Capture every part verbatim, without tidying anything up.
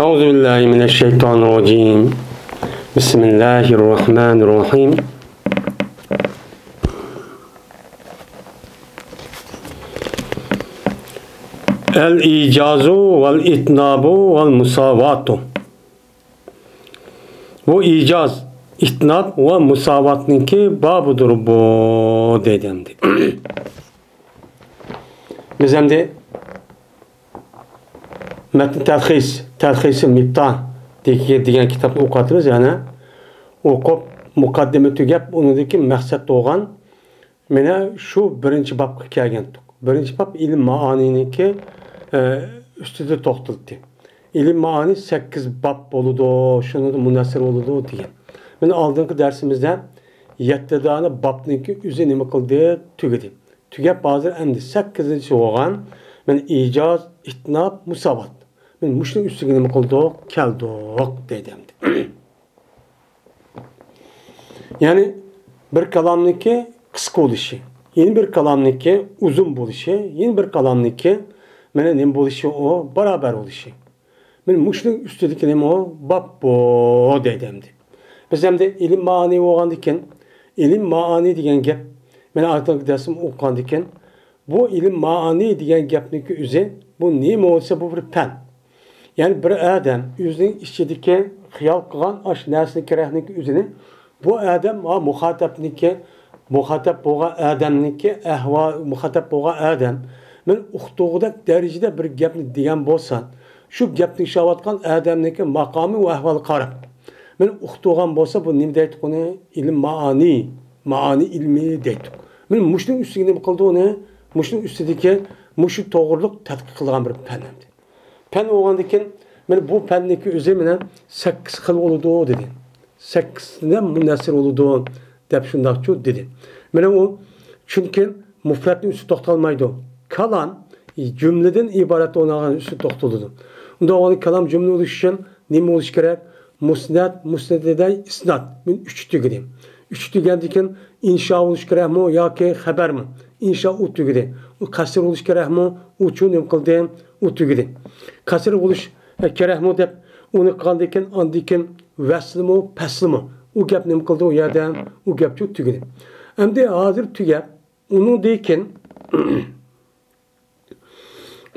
أعوذ بالله من الشيطان الرجيم. بسم الله الرحمن الرحيم. الإيجاز والإطناب والمساواة. بۇ ئىجاز، ئىتناب ۋە مۇساۋاتنىڭكى بابىدۇر بۇ، دەيدۇ ئەمدى. بىز ئەمدى مەتن تەلخىس، تەلخىسى مىپتا دېگەن، دېگەن كىتابنى ئوقۇۋاتىمىز. يەنە ئوقۇپ، مۇقەددىمە تۈگەپ، ئۇنىڭدىكى مەقسەت بولغان، مانا شۇ بىرىنچى بابقا كەلگەنتۇق. بىرىنچى باب ئىلىم مائانىنىڭكى، ئە، ئۈستىدە توختىلىدۇ. ئىلىم مائانى سەككىز باب بولىدۇ، شۇنىڭدىن مۇنەسسىر بولىدۇ دېگەن. مانا ئالدىنقى دەرسىمىزدە يەتتە دانە بابنىڭكى ئۆزى نېمە قىلدى؟ تۈگىدى. تۈگەپ ھازىر ئەمدى سەككىزىنچىسى بولغان، مانا ئىجاز، ئىتناب، مۇساۋات. مانا مۇشۇنىڭ ئۈستىگە نېمە قىلدۇق؟ كەلدۇق دەيدۇ ئەمدى. يەنى بىر كالامنىڭكى قىسقا بولۇشى، يەنە بىر كالامنىڭكى ئۇزۇن بولۇشى، يەنە بىر كالامنىڭكى مانا نېمە بولۇشى، ئۇ بارابەر بولۇشى. مانا مۇشۇنىڭ ئۈستىدىكى نېمە ئۇ؟ باب بۇ دەيدۇ ئەمدى. بىز ئەمدى ئىلىم مائانى بولغاندىكىن، ئىلىم مائانى دېگەن گەپ، مانا ئالدىنقى دەرسىمۇ ئوقۇغاندىكىن، بۇ ئىلىم مائانى دېگەن گەپنىڭكى ئۆزى، بۇ نېمە بولسا بۇ بىر پەن. يەنى بىر ئادەم ئۆزىنىڭ ئىچىدىكى خىيال قىلغان ئاشۇ نەرسىنى كېرەكنىڭكى ئۆزىنى بۇ ئادەم ۋە مۇخاتەبنىڭكى، مۇخاتەب بولغان ئادەمنىڭكى ئەھۋال، مۇخاتەب بولغان ئادەم مەن ئۇقتۇرغۇدەك دەرىجىدە بىر گەپنى دېگەن بولسا، شۇ گەپنى ئىشلەۋاتقان ئادەمنىڭكى ماقامى ۋە ئەھۋالىغا قاراپ مەن ئۇقتۇرغان بولسا، بۇ نېمە دەيتتۇق ئۇنى؟ ئىلىم مائانى، مائانى ئىلمى دەيتتۇق. مەن مۇشۇنىڭ ئۈستىگە نېمە قىلدى ئۇنى؟ مۇشۇنىڭ ئۈستىدىكى مۇشۇ توغرىلىق تەتقىق قىلغان بىر پەن ئەمدى. پەن بولغاندىكىن، مانا بۇ پەننىڭكى ئۆزى مانا سەككىز خىل بولىدۇ دېدى. سەككىزدىن مۇنەسسىر بولىدۇ دەپ شۇنداقچۇ دېدى. مانا ئۇ، چۈنكى مۇفرەتنىڭ ئۈستىدە توختالمايدۇ. كالام جۈملىدىن ئىبارەت بولغان ئۈستىدە توختىلىدۇ. ئۇنداق بولغاندا كالام جۈملە بولۇش ئۈچۈن نېمە بولۇشى كېرەك؟ مۇسنەت، مۇسنەت ئىلەيھى ئىسناد. مانا ئۈچ تۈگىدى. ئۈچ تۈگەندىن كېيىن ئىنشا بولۇش كېرەكمۇ ياكى خەبەرمۇ؟ ئىنشا ئۇ تۈگىدى. ئۇ قەسر بولۇش كېرەكمۇ؟ ئۇچۇ نېمە قىلدى؟ ئۇ تۈگىدى. قەسر بولۇش، ئە، كېرەكمۇ دەپ ئۇنى قىلغاندىن كېيىن، ئاندىن كېيىن ۋەسلىمۇ، پەسلىمۇ؟ ئۇ گەپ نېمە قىلدى؟ ئۇ يەردە ئۇ گەپچۇ تۈگىدى. ئەمدى ھازىر تۈگەپ، ئۇنىڭدىن كېيىن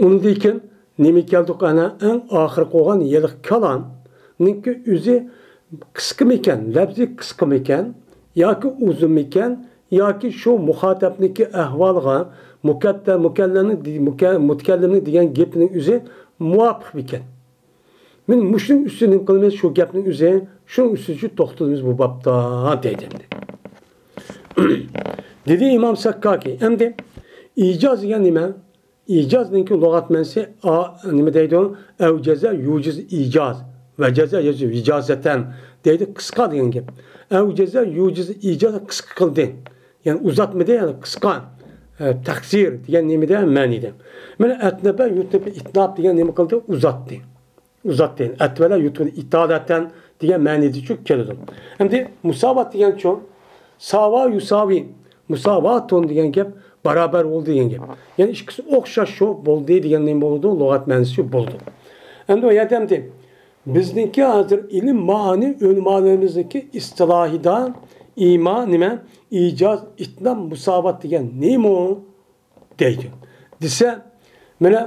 ئۇنىڭدىن كېيىن نېمە كەلدۇق؟ ئەنە ئەڭ ئاخىرقى بولغان ھېلىقى كالامنىڭكى ئۆزى قىسقىمىكەن، لەپزى قىسقىمىكەن ياكى ئۇزۇنمىكەن ياكى شۇ مۇخاتەبنىڭكى ئەھۋالىغا مۇكەتتە-، مۇكەللەمنىڭ دې-، مۇكە-، مۇتەكەللىمنىڭ دېگەن گېپىنىڭ ئۆزى مۇۋاپىقمىكەن؟ مانا مۇشۇنىڭ ئۈستىدە نېمە قىلىمىز؟ شۇ گەپنىڭ ئۆزى، شۇنىڭ ئۈستىدە توختىلىمىز بۇ بابتا، دەيدۇ ئەمدى. دېدى ئىمام ساككاكى، ئەمدى ئىجاز دېگەن نېمە؟ ئىجازنىڭكى لۇغەت مەنىسى، ئا، نېمە دەيدۇ؟ ئەۋجەزە يۇجىز ئىجاز، ۋەجەزە يەجۇز ۋىجازەتەن دەيدۇ، قىسقا دېگەن گەپ. ئەۋجەزە يۇجىز ئىجاز، قىسقا قىلدى. يەنى ئۇزاتمىدى، يەنى قىسقا، ئە، تەقسىر دېگەن نېمىدە؟ مەنىدە. مانا ئەتنەبە يۇتنىبى ئىتناب دېگەن نېمە قىلدى؟ ئۇزاتتى. ئۇزاتتى. ئەتۋەلە يۇتۇل ئىتالەتەن دېگەن مەنىدىچۇ كېلىدۇ. ئەمدى مۇساۋات دېگەنچۇ؟ ساۋا يۇساۋى. مۇساۋاتۇن دېگەن گەپ بارابەر بولدى دېگەن گەپ. يەنى ئىككىسى ئوخشاش شۇ بولدى دېگەن نېمە بولىدۇ؟ لۇغەت مەنىسى شۇ بولىدۇ. ئەمدى ئۇ يەردە ئەمدى بىزنىڭكى ھازىر ئىلىم مائانى ئۆلىمالىرىمىزنىڭكى ئىستىلاھىدا ئىما نېمە؟ ئىجاز، ئىتناب، مۇساۋات دېگەن نېمە؟ دەيدۇ. دېسە، مانا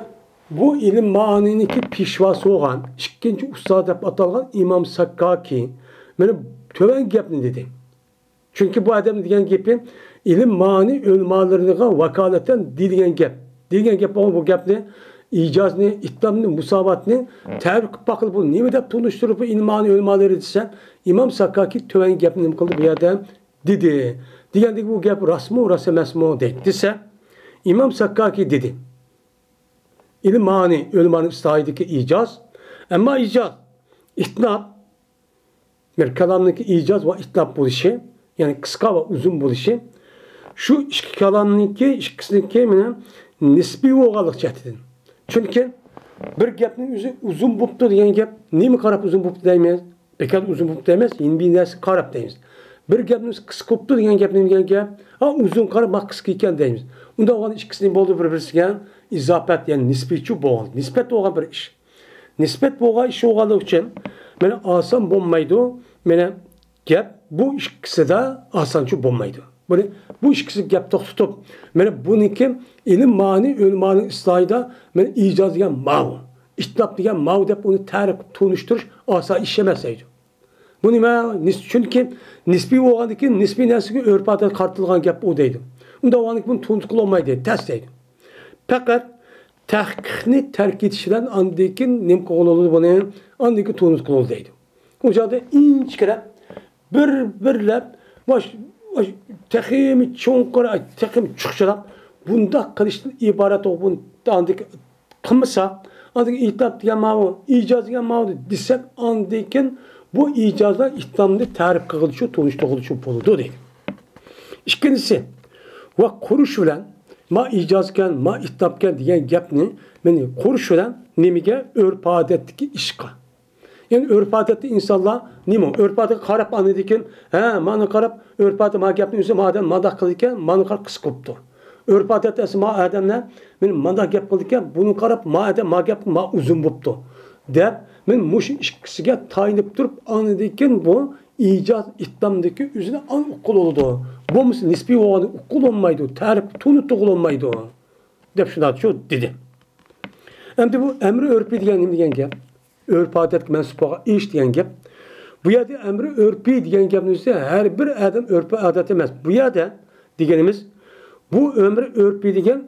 بۇ ئىلىم مائانىنىڭكى پېشۋاسى بولغان ئىككىنچى ئۇستاز دەپ ئاتالغان ئىمام ساككاكى مانا تۆۋەن گەپنى دېدى. چۈنكى بۇ ئادەم دېگەن گېپى ئىلىم مائانى ئۆلىمالىرىغا ۋاكالىتەن دېيىلگەن گەپ. دېيىلگەن گەپ بولغان بۇ گەپنى، ئىجازنى، ئىتنابنى، مۇساۋاتنى تەرىپ قىلىپ باققىلى، بۇ نېمە دەپ تونۇشتۇرۇپ بۇ ئىلىم مائانى ئۆلىمالىرى دېسە، ئىمام ساككاكى تۆۋەن گەپنى نېمە قىلدى بۇ يەردە؟ دېدى. دېگەندىكى بۇ گەپ راستمۇ، راست ئەمەسمۇ دەيدۇ دېسە، ئىمام ساككاكى دېدى. ئىلىم مائانى، ئۆلىمانىڭ ئىستىلاھىدىكى ئىجاز. ئەمما ئىجاز، ئىتناب، بىر كالامنىڭكى ئىجاز ۋە ئىتناب بولۇشى، يەنى قىسقا ۋە ئۇزۇن بولۇشى، شۇ ئىككى كالامنىڭكى، ئىككىسىنىڭكى مانا نىسپىي بولغانلىق جەھىتىدىن. چۈنكى بىر گەپنىڭ ئۆزى ئۇزۇن بوپتۇ دېگەن گەپ، نېمە قاراپ ئۇزۇن بوپتۇ دەيمىز؟ بەكەل ئۇزۇن بوپتۇ دەيمىز، يەنە بىر نەرسىگە قاراپ دەيمىز. بىر گەپنىڭ قىسقا بوپتۇ دېگەن گەپ نېمە دېگەن گەپ؟ ھا، ئۇزۇن قاراپ، ھا، قىسقا ئىكەن دەيمىز. ئۇنداق بولغاندا ئىككىسىنى بولدى بىر-بىرسىگە ئىزاپەت، يەنى نىسپىيچۇ بولغان، نىسبەت بولغان بىر ئىش. نىسبەت بولغان ئىش بولغانلىقى ئۈچۈن، مانا، ئاسان بولمايدۇ. مانا، گەپ بۇ ئىككىسىدە ئاسانچە بولمايدۇ. بۇنى، بۇ ئىككىسى گەپ توختىتىپ، مانا، بۇنىڭكى ئىلىم مانى، ئۆلىمانىڭ ئىستىلاھىدا، مانا، ئىجاز دېگەن ماۋۇ، ئىتناب دېگەن ماۋۇ دەپ ئۇنى تەرىپ قىلىپ تونۇشتۇرۇش ئاسان ئىش ئەمەس دەيدۇ. بۇ نېمە؟ نىس-، چۈنكى نىسپىي بولغاندىن كېيىن نىسپىي نەرسىگە ئۆرپ-ئادەتكە قارىتىلغان گەپ ئۇ دەيدۇ. ئۇنداق بولغاندىن كېيىن بۇنى تونۇتقىلى بولمايدۇ، تەس دەيدۇ. پەقەت تەھقىقنى تەرك ئېتىش بىلەن ئاندىن كېيىن نېمە قىلغىلى بولىدۇ بۇنى؟ ئاندىن كېيىن تونۇتقىلى بولىدۇ دەيدۇ. ئۇ جايدا ئىنچىكىرەك، بىر-بىرلەپ، باش-، باش-، تېخىمۇ چوڭقۇر، تېخىمۇ چۇقچىراق، بۇنداق قىلىشتىن ئىبارەت بۇنى ئاندىن كېيىن قىلمىساق، ئاندىن كېيىن ئىتناب دېگەن ماۋۇ، ئىجاز دېگەن ماۋۇ دېسەك، ئاندىن كېيىن بۇ ئىجازلار ئىتنابنى تەرىپ قىلغۇچى، تونۇشتۇرغۇچى بولىدۇ دەيدۇ. ئىككىنچىسى، ۋە قۇرۇش بىلەن، ما ئىجازكەن، ما ئىتنابكەن دېگەن گەپنى، مانا، قۇرۇش بىلەن نېمىگە؟ ئۆرپ-ئادەتتىكى ئىشقا. يەنى ئۆرپ-ئادەتتە ئىنسانلار نېمە؟ ئۆرپ-ئادەتكە قاراپ، ئاندىن كېيىن، ھە، مانا قاراپ، ئۆرپ-ئادەت، ما گەپنى ئۆزى، ما ئادەم مانداق قىلىدىكەن، مانا قاراپ قىس قوپتۇ. ئۆرپ-ئادەتتە ئەسلى ما ئادەملەر مانا مانداق گەپ قىلىدىكەن، بۇنى قاراپ، ما ئادەم، ما گەپ، ما ئۇزۇن بوپتۇ، دەپ، مانا مۇشۇ ئىككىسىگە تايىنىپ تۇرۇپ، ئاندىن كېيىن بۇ ئىجاز ئىتنابدىكى ئۆزىنى ئان ئۇققىلى بولىدۇ. بولمىسا نىسپىي بولغاندا ئۇققىلى بولمايدۇ، تەرىپ تونۇتقىلى بولمايدۇ، دەپ شۇنداق شۇ دېدى. ئەمدى بۇ ئەمرى ئۆرپى دېگەن نېمە دېگەن گەپ؟ ئۆرپ-ئادەتكە مەنسۇپ بولغان ئىش دېگەن گەپ. بۇ يەردە ئەمرى ئۆرپى دېگەن گەپنىڭ ئۆزى ھەر بىر ئادەم ئۆرپ-ئادەت ئەمەس. بۇ يەردە دېگىنىمىز، بۇ ئەمرى ئۆرپى دېگەن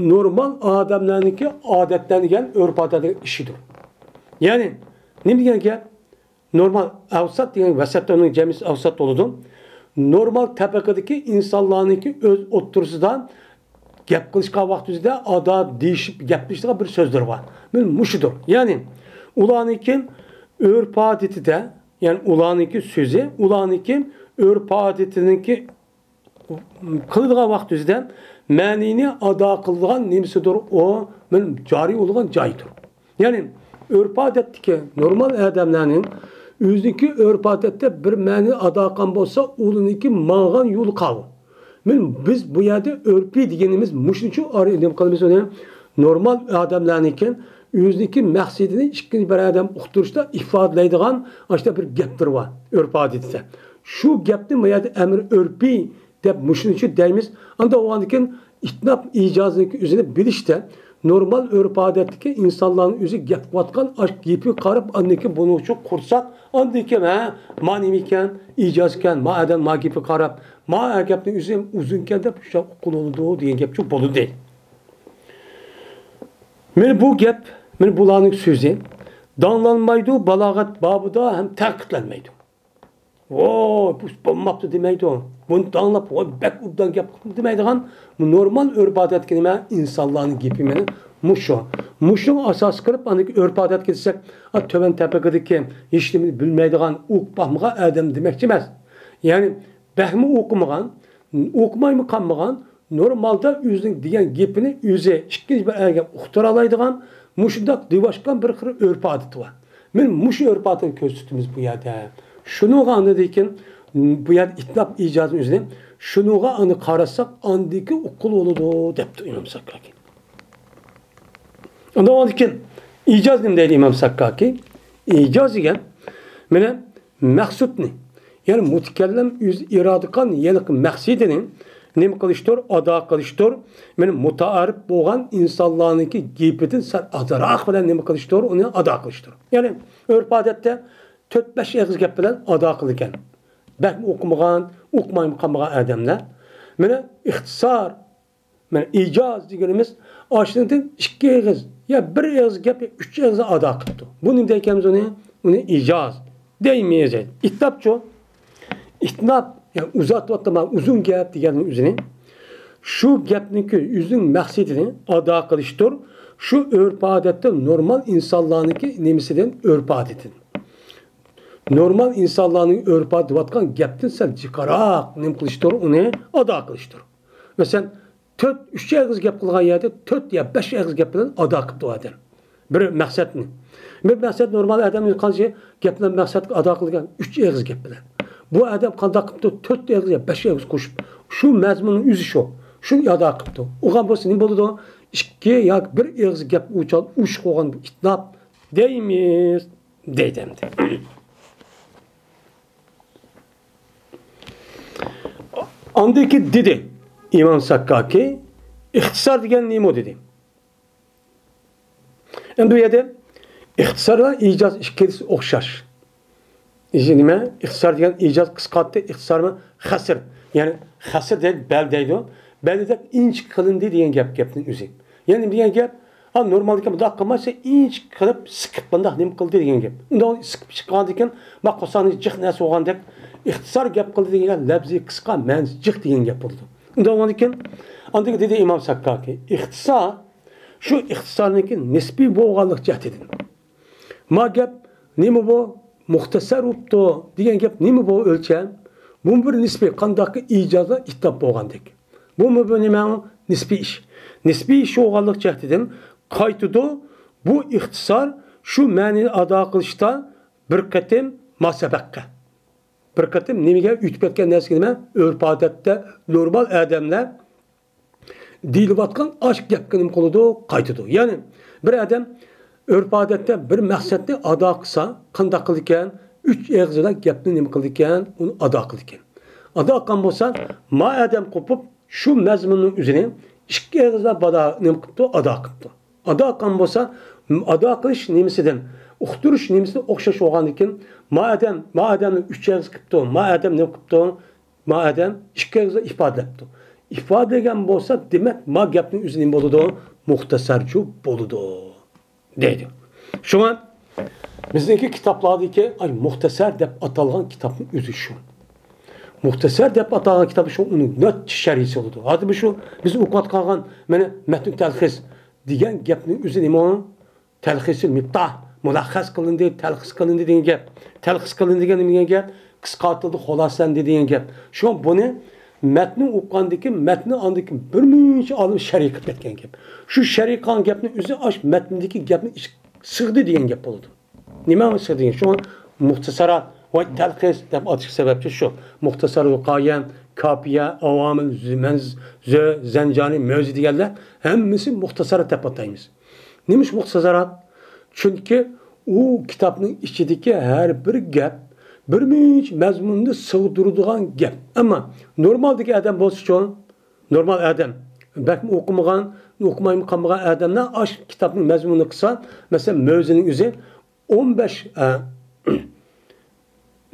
نورمال ئادەملەرنىڭكى ئادەتلەنگەن ئۆرپ-ئادەتلىك ئىشىدۇر. يەنى نېمە دېگەن گەپ؟ نورمال ئەۋسات دېگەن، ۋەسەتلەرنىڭ جەمئىسى ئەۋسات بولىدۇ. نورمال تەبىقىدىكى ئىنسانلارنىڭكى ئۆز ئوتتۇرىسىدا گەپ قىلىشقان ۋاقتىمىزدا ئادا دېيىشىپ گەپلىشىدىغان بىر سۆزلىرى بار. مانا مۇشۇدۇر. يەنى ئۇلارنىڭكى ئۆرپ-ئادىتىدە، يەنى ئۇلارنىڭكى سۆزى، ئۇلارنىڭكى ئۆرپ-ئادىتىنىڭكى قىلىدىغان ۋاقتىمىزدا مەنىنى ئادا قىلىدىغان نېمىسىدۇر، ئۇ مانا جارى بولىدىغان جايدۇر. يەنى ئۆرپ-ئادەتتىكى نورمال ئادەملەرنىڭ ئۆزىنىڭكى ئۆرپ-ئادەتتە بىر مەنىنى ئادا قىلغان بولسا، ئۇلىنىڭكى ماڭغان يولى قاۋۇ. مانا بىز بۇ يەردە ئۆرپى دېگىنىمىز مۇشۇنىڭ ئۈچۈن ئارا-، نېمە قىلىمىز ئۇنى؟ نورمال ئادەملەرنىڭكى ئۆزىنىڭكى مەقسىتىنى ئىككىنچى بىر ئادەم ئۇقتۇرۇشتا ئىپادىلەيدىغان ئاشۇنداق بىر گەپلىرى بار ئۆرپ-ئادىتىدە. شۇ گەپنى بۇ يەردە ئەمرى ئۆرپى دەپ مۇشۇنىڭ ئۈچۈن دەيمىز. ئاندىن ئۇنىڭدىن كېيىن ئىتناب ئىجازنىڭكى ئۆزىنى بىلىشتە نورمال ئۆرپ-ئادەتتىكى ئىنسانلارنىڭ ئۆزى گەپ قىلىۋاتقان ئاش گېپىگە قاراپ، ئاندىن كېيىن بۇنىڭ ئۈچۈن قۇرساق، ئاندىن كېيىن، ھە، ما نېمە ئىكەن، ئىجاز ئىكەن، ما ئادەم ما گېپىگە قاراپ، ما گەپنىڭ ئۆزى ئۇزۇنكەن دەپ شۇ ئۇققىلى بولىدۇ دېگەن گەپ شۇ بولىدۇ. مانا بۇ گەپ، مانا بۇلارنىڭ سۆزى داڭلانمايدۇ، بالاغەت بابىدا ھەم تەنقىدلەنمەيدۇ. ۋوي، بۇ بولماپتۇ دېمەيدۇ. بۇنى داڭلاپ، ۋوي، بەك ئوبدان گەپ قىپتۇ دېمەيدىغان، بۇ نورمال ئۆرپ-ئادەتتىكى نېمە؟ ئىنسانلارنىڭ گېپى مانا مۇشۇ. مۇشۇنىڭ ئاساسىغا كىرىپ، ئاندىكى ئۆرپ-ئادەتكە دېسەك، ئا، تۆۋەن تەبىقىدىكى ھېچنېمىنى بىلمەيدىغان، ئوقۇپ باقمىغان ئادەم دېمەكچى ئەمەس. يەنى بەكمۇ ئوقۇمىغان، ئوقۇمايمۇ قالمىغان، نورمالدا ئۆزىنىڭ دېگەن گېپىنى ئۆزى ئىككىنچى بىر ئادەمگە ئۇقتۇرالايدىغان مۇشۇنداق دىۋاشقان بىر خىل ئۆرپ-ئادىتى بار. مانا مۇشۇ ئۆرپ-ئادەتنى كۆرسىتىمىز بۇ يەردە. شۇنىڭغا ئاندىن كېيىن بۇ يەردە ئىتناب ئىجازىنى ئۆزىنى، شۇنىڭغا ئاندىن قارىساق، ئاندىكى ئۇققۇل بولىدۇ دەپتۇ ئىمام ساكاكى. ئاندىن كېيىن ئىجاز نېمە دەيدۇ ئىمام ساكاكى؟ ئىجاز دېگەن مانا مەقسۇتنى، يەنى مۇتەكەللىم ئۆزى ئىرادە قىلغان ھېلىقى مەقسىتىنى نېمە قىلىشتۇر؟ ئادا قىلىشتۇر. مانا مۇتائارىپ بولغان ئىنسانلارنىڭكى گېپىدىن سەل ئازراق بىلەن نېمە قىلىشتۇر؟ ئۇنى ئادا قىلىشتۇر. يەنى ئۆرپ-ئادەتتە تۆت-بەش ئېغىز گەپ بىلەن ئادا قىلىدىكەن. بەكمۇ ئوقۇمىغان، ئوقۇمايمۇ قالمىغان ئادەملەر. مانا ئىختىسار، مانا ئىجاز دېگىنىمىز ئاشۇنىڭدىن ئىككى ئېغىز يا بىر ئېغىز گەپ يا ئۈچ ئېغىز ئادا قىپتۇ. بۇ نېمە دەيكەنمىز ئۇنى؟ ئۇنى ئىجاز دەيمىز. ئىتنابچۇ؟ ئىتناب، يەنى ئۇزارتىۋاتىمەن، ئۇزۇن گەپ دېگەننىڭ ئۆزىنى. شۇ گەپنىڭكى ئۆزىنىڭ مەقسىتىنى ئادا قىلىشتۇر. شۇ ئۆرپ-ئادەتتە نورمال ئىنسانلارنىڭكى نېمىسىدىن، ئۆرپ-ئادىتىدىن. نورمال ئىنسانلارنىڭ ئۆرپ-ئادىتى دەۋاتقان گەپتىن سەل جىقراق نېمە قىلىشتۇر، ئۇنى ئادا قىلىشتۇر. مەسىلەن، تۆت، ئۈچ ئېغىز گەپ قىلغان يەردە تۆت يا بەش ئېغىز گەپ بىلەن ئادا قىپتۇ ئادەم بىر مەقسەتنى. بىر مەقسەت نورمال ئادەمنىڭ قانچە گەپ بىلەن مەقسەت ئادا قىلغان؟ ئۈچ ئېغىز گەپ بىلەن. بۇ ئادەم قانداق قىپتۇ؟ تۆت ئېغىز يا بەش ئېغىز قوشۇپ، شۇ مەزمۇننىڭ ئۆزى شۇ. شۇنى ئادا قىپتۇ. ئۇغان بولسا نېمە بولىدۇ؟ ئىككى ياكى بىر ئېغىز گەپ ئۇچان ئۇش قوغان بۇ ئىتناب دەيمىز، دەيدۇ ئەمدى. ئاندىن كېيىن دېدى ئىمام ساككاكى، ئىختىسار دېگەن نېمە دېدى. ئەمدى بۇ يەردە ئىختىسار بىلەن ئىجاز ئىككىلىسى ئوخشاش. ئىجا نېمە؟ ئىختىسار دېگەن ئىجاز قىسقارتتى، ئىختىسارمۇ خەسر. يەنى خەسر دەيدۇ، بەل دەيدۇ. بەل دېسەك ئىنچىكە قىلىندى دېگەن گەپ، گەپنىڭ ئۆزى. يەنى دېگەن گەپ، ھا، نورمالدىكى مۇنداق قىلماي، سەن ئىنچىكە قىلىپ سىقىپ مۇنداق نېمە قىلدى دېگەن گەپ. ئۇنداق سىقىپ چىققاندىن كېيىن، ما قورساقنى جىق نەرسە بولغاندەك، ئىختىسار گەپ قىلدى دېگەن گەپ، لەپزى قىسقا، مەنىسى جىق دېگەن گەپ بولىدۇ. ئۇنداق بولغاندىن كېيىن، ئاندىن كېيىن دېدى ئىمام ساككاكى، ئىختىسار، شۇ ئىختىسارنىڭكى نىسپىي بولغانلىق جەھىتىدىن. ما گەپ نېمە بۇ؟ مۇختەسەر بوپتۇ دېگەن گەپ نېمە بۇ ئۆلچەم؟ بۇمۇ بىر نىسپىي، قانداقكى ئىجازلار ئىتلاپ بولغاندەك. بۇمۇ بىر نېمە؟ نىسپىي ئىش. نىسپىي ئىش بولغانلىق جەھىتىدىن قايتىدۇ. بۇ ئىختىسار شۇ مەنىنى ئادا قىلىشتا بىر قېتىم ما سەبەققە. بىر قېتىم نېمىگە ئۆتۈپ كەتكەن نەرسىگە نېمە؟ ئۆرپ-ئادەتتە نورمال ئادەملەر دېيىلىۋاتقان ئاشۇ گەپكە نېمە قىلىدۇ؟ قايتىدۇ. يەنى بىر ئادەم ئۆرپ-ئادەتتە بىر مەقسەتنى ئادا قىلسا، قانداق قىلىدىكەن؟ ئۈچ ئېغىز بىلەن گەپنى نېمە قىلىدىكەن؟ ئۇنى ئادا قىلىدىكەن. ئادا قىلغان بولسا، ما ئادەم قوپۇپ، شۇ مەزمۇننىڭ ئۆزىنى ئىككى ئېغىز بىلەن بادا-، نېمە قىپتۇ؟ ئادا قىپتۇ. ئادا قىلغان بولسا، ئادا قىلىش نېمىسىدىن، ئۇقتۇرۇش نېمىسىدىن ئوخشاش بولغاندىكىن، ما ئادەم، ما ئادەمنى ئۈچ ئېغىز قىپتۇ، ما ئادەم نېمە قىپتۇ؟ ما ئادەم ئىككى ئېغىزدا ئىپادىلەپتۇ. ئىپادىلىگەن بولسا، دېمەك، ما گەپنىڭ ئۆزى نېمە بولىدۇ؟ مۇختەسەرچۇ بولىدۇ، دەيدۇ. شۇڭا بىزنىڭكى كىتابلاردىكى، ئاي، مۇختەسەر دەپ ئاتالغان كىتابنىڭ ئۆزى شۇ. مۇختەسەر دەپ ئاتالغان كىتاب شۇ، ئۇنىڭ نەچچە شەرھىسى بولىدۇ. ھازىر بۇ شۇ بىز ئوقۇۋاتقان، مانا، مەتن تەلخىس دېگەن گەپنىڭ ئۆزى نېمە؟ تەلخىسى مىپتاھ، مۇلەخخەس قىلىندى، تەلخىس قىلىندى دېگەن گەپ. تەلخىس قىلىندى دېگەن نېمە دېگەن گەپ؟ قىسقارتىلدى، خۇلاسىلەندى دېگەن گەپ. شۇڭا بۇنى مەتننى ئوقۇغاندىن كېيىن، مەتننى ئاندىن كېيىن بىر مۇنچە ئالىم شەرھ قىلىپ كەتكەن گەپ. شۇ شەرھ قىلغان گەپنىڭ ئۆزى ئاش مەتندىكى گەپنى ئىچ-، سىغدى دېگەن گەپ بولىدۇ. نېمە سىغدى دېگەن؟ شۇڭا مۇختەسەرات ۋە تەلخىس دەپ ئاتىشى سەۋەبچى شۇ. مۇختەسەر ۋىقايە، كاپىيە، ئاۋامىل، زۈمەنز-، زۆ-، زەنجانى، مۆزى دېگەنلەر ھەممىسى مۇختەسەرات دەپ ئاتايمىز. نېمىش مۇختەسەرات؟ چۈنكى ئۇ كىتابنىڭ ئىچىدىكى ھەر بىر گەپ بىر مۇنچە مەزمۇننى سىغدۇرىدىغان گەپ. ئەمما نورمالدىكى ئادەم بولسىچۇ، نورمال ئادەم، بەكمۇ ئوقۇمىغان، ئوقۇمايمۇ قالمىغان ئادەملەر ئاشۇ كىتابنىڭ مەزمۇنىنى قىلسا، مەسىلەن، مۆزىنىڭ ئۆزى ئون بەش، ئە،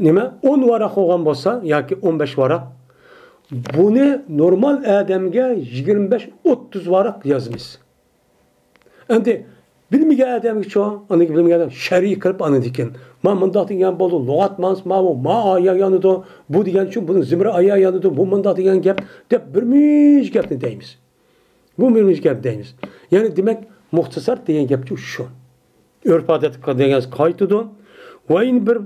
نېمە، ئون ۋاراق بولغان بولسا ياكى ئون بەش ۋاراق، بۇنى نورمال ئادەمگە يىگىرمە بەش، ئوتتۇز ۋاراق يازىمىز. ئەمدى بىلمىگەن ئادەمگىچۇ، ئاندىن بىلمىگەن ئادەم شەرھى قىلىپ ئاندىن كېيىن، ما مۇنداق دېگەن بولدى، لۇغەت مانىسى ماۋۇ، ما ئايا يانىدۇ، بۇ دېگەنچۇ، بۇنىڭ زېمىرى ئايا يانىدۇ، بۇ مۇنداق دېگەن گەپ، دەپ بىر مۇنچە گەپنى دەيمىز. بۇ بىر مۇنچە گەپ دەيمىز. يەنى دېمەك، مۇختەسەر دېگەن گەپچۇ شۇ. ئۆرپ-ئادەتكە دېگەن قايتىدۇ. ۋە يەنە بىر،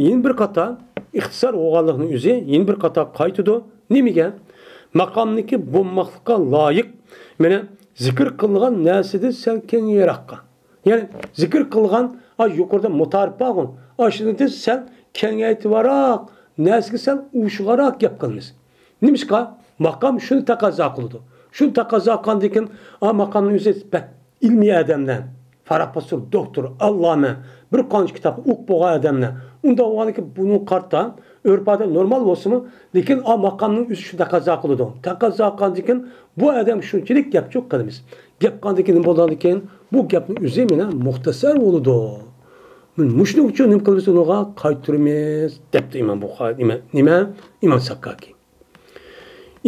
يەنە بىر قاتار ئىختىسار بولغانلىقنىڭ ئۆزى يەنە بىر قاتار قايتىدۇ. نېمىگە؟ ماقامنىڭكى بولماقلىققا لايىق، مانا، زىكىر قىلغان نەرسىدىن سەل كېڭىيراققا. يەنى زىكىر قىلغان، ئا، يۇقىرىدا مۇتارىپ بارغۇ، ئاشۇنىڭدىن سەل كېڭەيتىۋاراق، نەرسىگە سەل ئوخشىغانراق گەپ قىلىمىز. نېمىشقا؟ ماقام شۇنى تەقەززا قىلىدۇ. شۇنى تەقەززا قىلغاندىن كېيىن، ئا، ماقامنىڭ ئۆزى بەك ئىلمىي ئادەملەر، پروفېسسور، دوكتور، ئاللامە، بىر قانچە كىتاب ئوقۇپ بولغان ئادەملەر. ئۇنداق بولغاندىكىن بۇنىڭغا قارىتا، ئۆرپ-ئادەت نورمال بولسىمۇ، لېكىن ئا ماقامنىڭ ئۆزى شۇ تەقەززا قىلىدۇ. تەقەززا قىلغاندىكىن بۇ ئادەم شۇنچىلىك گەپچۇ قىلىمىز. گەپ قىلغاندىكىن نېمە بولغاندىكىن، بۇ گەپنىڭ ئۆزى مانا مۇختەسەر بولىدۇ. مۇشۇنىڭ ئۈچۈن نېمە قىلىمىز، ئۇنىڭغا قايتۇرىمىز، دەپتۇ ئىمام بۇخارى، نېمە، نېمە؟ ئىمام ساككاكى.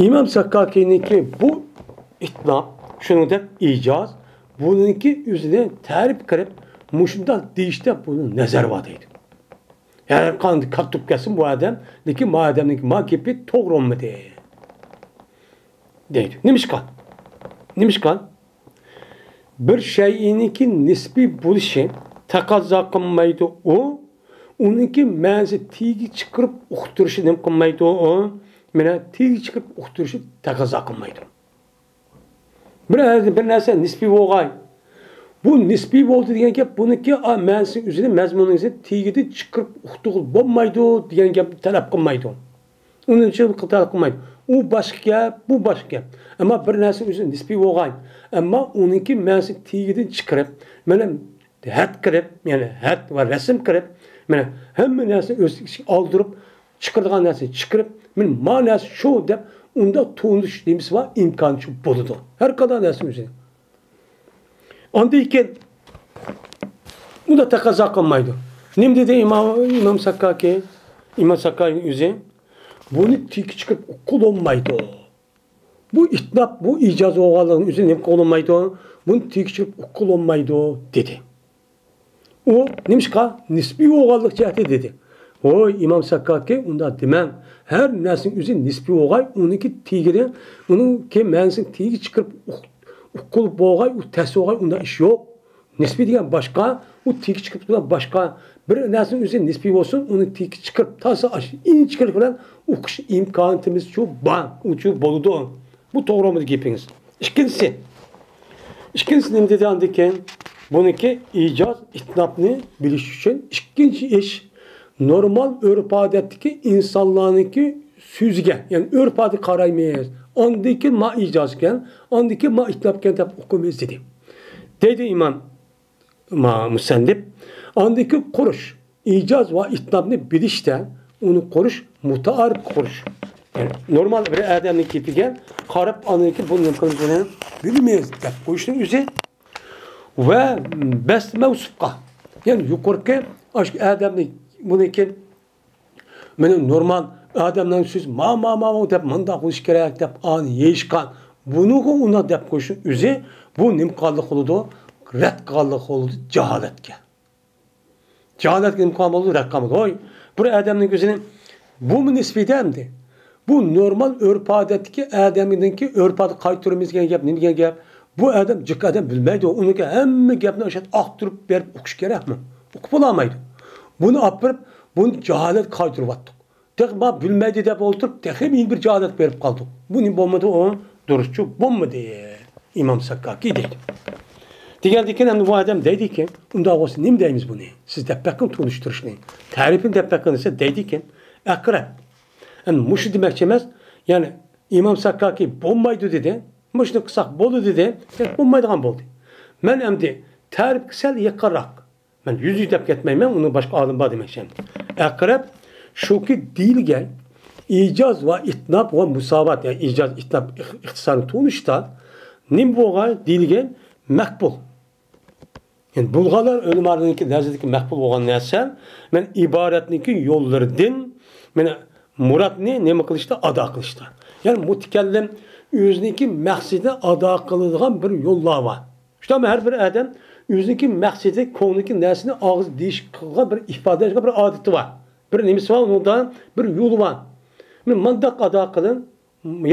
ئىمام ساككاكىنىڭكى بۇ ئىتلاپ، شۇنىڭدەك ئىجاز، بۇنىڭكى ئۆزىنى تەرىپ قىلىپ، مۇشۇنداق دېيىشتە بۇنىڭ نەزەر بار دەيدۇ. ھەر قانداق كاتتۇپ كەتسۇن بۇ ئادەم، لېكىن ما ئادەمنىڭكى ما گېپى توغرا بولمىدى دەيدۇ. نېمىشقا؟ نېمىشقا؟ بىر شەيئىنىڭكى نىسپىي بولۇشى تەقەززا قىلمايدۇ ئۇ، ئۇنىڭكى مەنىسى تىيگە چىقىرىپ ئۇقتۇرۇشى نېمە قىلمايدۇ ئۇ؟ مانا تىيگە چىقىرىپ ئۇقتۇرۇشى تەقەززا قىلمايدۇ. بىر، بىر نەرسە نىسپىي بولغاي. بۇ نىسپىي بولدى دېگەن گەپ بۇنىڭكى، ئا، مەنىسى ئۆزىنى، مەزمۇنىنى تىيگىدىن چىقىرىپ ئۇقتۇرغىلى بولمايدۇ دېگەن گەپنى تەلەپ قىلمايدۇ. ئۇنىڭ ئۈچۈن تەلەپ قىلمايدۇ. ئۇ باشقا گەپ، بۇ باشقا گەپ. ئەمما بىر نەرسە ئۆزى نىسپىي بولغاي. ئەمما ئۇنىڭكى مەنىسى تىيگىدىن چىقىرىپ، مانا ھەد قىلىپ، يەنى ھەد ۋە رەسىم قىلىپ، مانا ھەممە نەرسىنى ئۆز ئىچىگە ئالدۇرۇپ، چىقىرىدىغان نەرسىنى چىقىرىپ، مانا، مانا نەرسە شۇ دەپ ئۇنداق تونۇش نېمىسى بار، ئىمكانى شۇ بولىدۇ. ھەر قانداق نەرسىنى ئۆزىنى. ئاندىن كېيىن ئۇنداق تەقەززا قىلمايدۇ. نېمە دېدى ئىمام، ئىمام ساكاكى؟ ئىمام ساكاكىنىڭ ئۆزى بۇنى تىكى چىقىرىپ ئۇققىلى بولمايدۇ. بۇ ئىتناپ، بۇ ئىجاز بولغانلىقىنى ئۆزى نېمە قىلالمايدۇ؟ بۇنى تېگىشتۈرۈپ ئۇققىلى بولمايدۇ، دېدى. ئۇ نېمىشقا؟ نىسپىي بولغانلىق جەھەتتە دېدى. ۋوي، ئىمام ساكاكى، ئۇنداق دېمەڭ. ھەر نەرسىنىڭ ئۆزى نىسپىي بولغاي، ئۇنىڭكى تېگىدىن، ئۇنىڭكى مەنىسىنى تېگى چىقىرىپ ئۇق-، ئۇققىلى بولغاي، ئۇ تەس بولغاي، ئۇنداق ئىش يوق. نىسپىي دېگەن باشقا، ئۇ تېگى چىقىپ تۇرغان باشقا. بىر نەرسىنىڭ ئۆزى نىسپىي بولسۇن، ئۇنى تېگى چىقىرىپ، تازا ئاشۇ ئىنچىكىلىك بىلەن ئوقۇش ئىمكانىيىتىمىزچۇ بار، ئۇچۇ بولىدۇ. بۇ توغرا بولمىدى گېپىڭىز. ئىككىنچىسى، ئىككىنچىسى نېمە دېدى ئاندىن كېيىن؟ بۇنىڭكى ئىجاز ئىتناپنى بىلىش ئۈچۈن ئىككىنچى ئىش، نورمال ئۆرپ-ئادەتتىكى ئىنسانلارنىڭكى سۆزىگە، يەنى ئۆرپ-ئادەتكە قارايمىز. ئاندىن كېيىن ما ئىجازكەن، ئاندىن كېيىن ما ئىتناپكەن دەپ ئوقۇيمىز دېدى. دەيدۇ ئىمام ما-، مۇسەننىپ. ئاندىن كېيىن قۇرۇش، ئىجاز ۋە ئىتناپنى بىلىشتە ئۇنى قۇرۇش مۇتائارىپ قۇرۇش. يەنى نورمال بىر ئادەمنىڭ گېپىگە قاراپ، ئاندىن كېيىن بۇ نېمە قىلىشنى بىلمەيمىز دەپ قويۇشنىڭ ئۆزى ۋە بەس مەۋسۇپقا، يەنى يۇقىرىقى ئاشۇ ئادەمنى بۇنىڭكى مېنىڭ نورمال ئادەمنىڭ سۆزى ما، ما، ما، ما دەپ مۇنداق بولۇش كېرەك دەپ ئانى يېيىشقان، بۇنىڭغا ئۇنداق دەپ قويۇشنىڭ ئۆزى بۇ نېمە قىلغانلىق بولىدۇ؟ رەت قىلغانلىق بولىدۇ جاھالەتكە. جاھالەتكە نېمە قىلغان بولىدۇ؟ رەت قىلغان بولىدۇ. ھوي، بىر ئادەمنىڭ ئۆزىنى بۇمۇ نىسپىي دە ئەمدى. بۇ نورمال ئۆرپ-ئادەتتىكى ئادەمنىڭكى ئۆرپ-ئادەت قايتۇرىمىز دېگەن گەپ، نېمە دېگەن گەپ؟ بۇ ئادەم جىق ئادەم بىلمەيدۇ. ئۇنىڭكى ھەممە گەپنى ئاشۇ ئاختۇرۇپ بېرىپ ئوقۇش كېرەكمۇ؟ ئوقۇپ بولالمايدۇ. بۇنى ئاپىرىپ، بۇنى جاھالەتكە قايتۇرۇۋاتتۇق. تېخى ما بىلمەيدۇ دەپ ئولتۇرۇپ، تېخى يەنە بىر جاھالەتكە بېرىپ قالدۇق. بۇ نېمە بولمىدى؟ ئۇ دۇرۇسچۇ بولمىدى. ئىمام ساكاكى دەيدۇ. دېگەندىكىن ئەمدى بۇ ئادەم دەيدىكەن، ئۇنداق بولسا نېمە دەيمىز بۇنى؟ سىز دەپ بەققىن تونۇشتۇرۇشنى، تەرىپىنى دەپ بەققىن دېسە دەيدىكەن، ئەقرەب. ئەمدى مۇشۇ دېمەكچى ئەمەس، يەنى ئىمام ساكاكى بولمايدۇ دېدى، مۇشۇنى قىلساق بولىدۇ دېدى، بولمايدىغان بولدى. مەن ئەمدى تەرىپكە سەل يېقىنراق، مەن يۈز يۈز دەپ كەتمەيمەن، ئۇنىڭ باشقا ئالىمى بار دېمەكچى. ئەقرەب شۇكى دېيىلگەن ئىجاز ۋە ئىتناب ۋە مۇساۋات، يەنى ئىجاز، ئىتناب ئىق-، ئىقتىسادنى تونۇشتا نېمە بولغان دېيىلگەن مەقبۇل. يەنى بۇلغارلار ئۆلىمالىرىنىڭكى نەزىرىدىكى مەقبۇل بولغان نەرسە، مەن ئىبارەتنىڭكى يوللىرىدىن، مەن مۇرادنى نېمە قىلىشتا، ئادا قىلىشتا. يەنى مۇتەكەللىم ئۆزىنىڭكى مەقسىتىنى ئادا قىلىدىغان بىر يوللار بار. شۇنداقمۇ ھەر بىر ئادەم ئۆزىنىڭكى مەقسىتى، كۆڭلىدىكى نەرسىنى ئاغزى دېيىش قىلغان بىر ئىپادىلەشكە بىر ئادىتى بار. بىر نېمىسى بار، ئۇنىڭدا بىر يولى بار. مانداق ئادا قىلىڭ،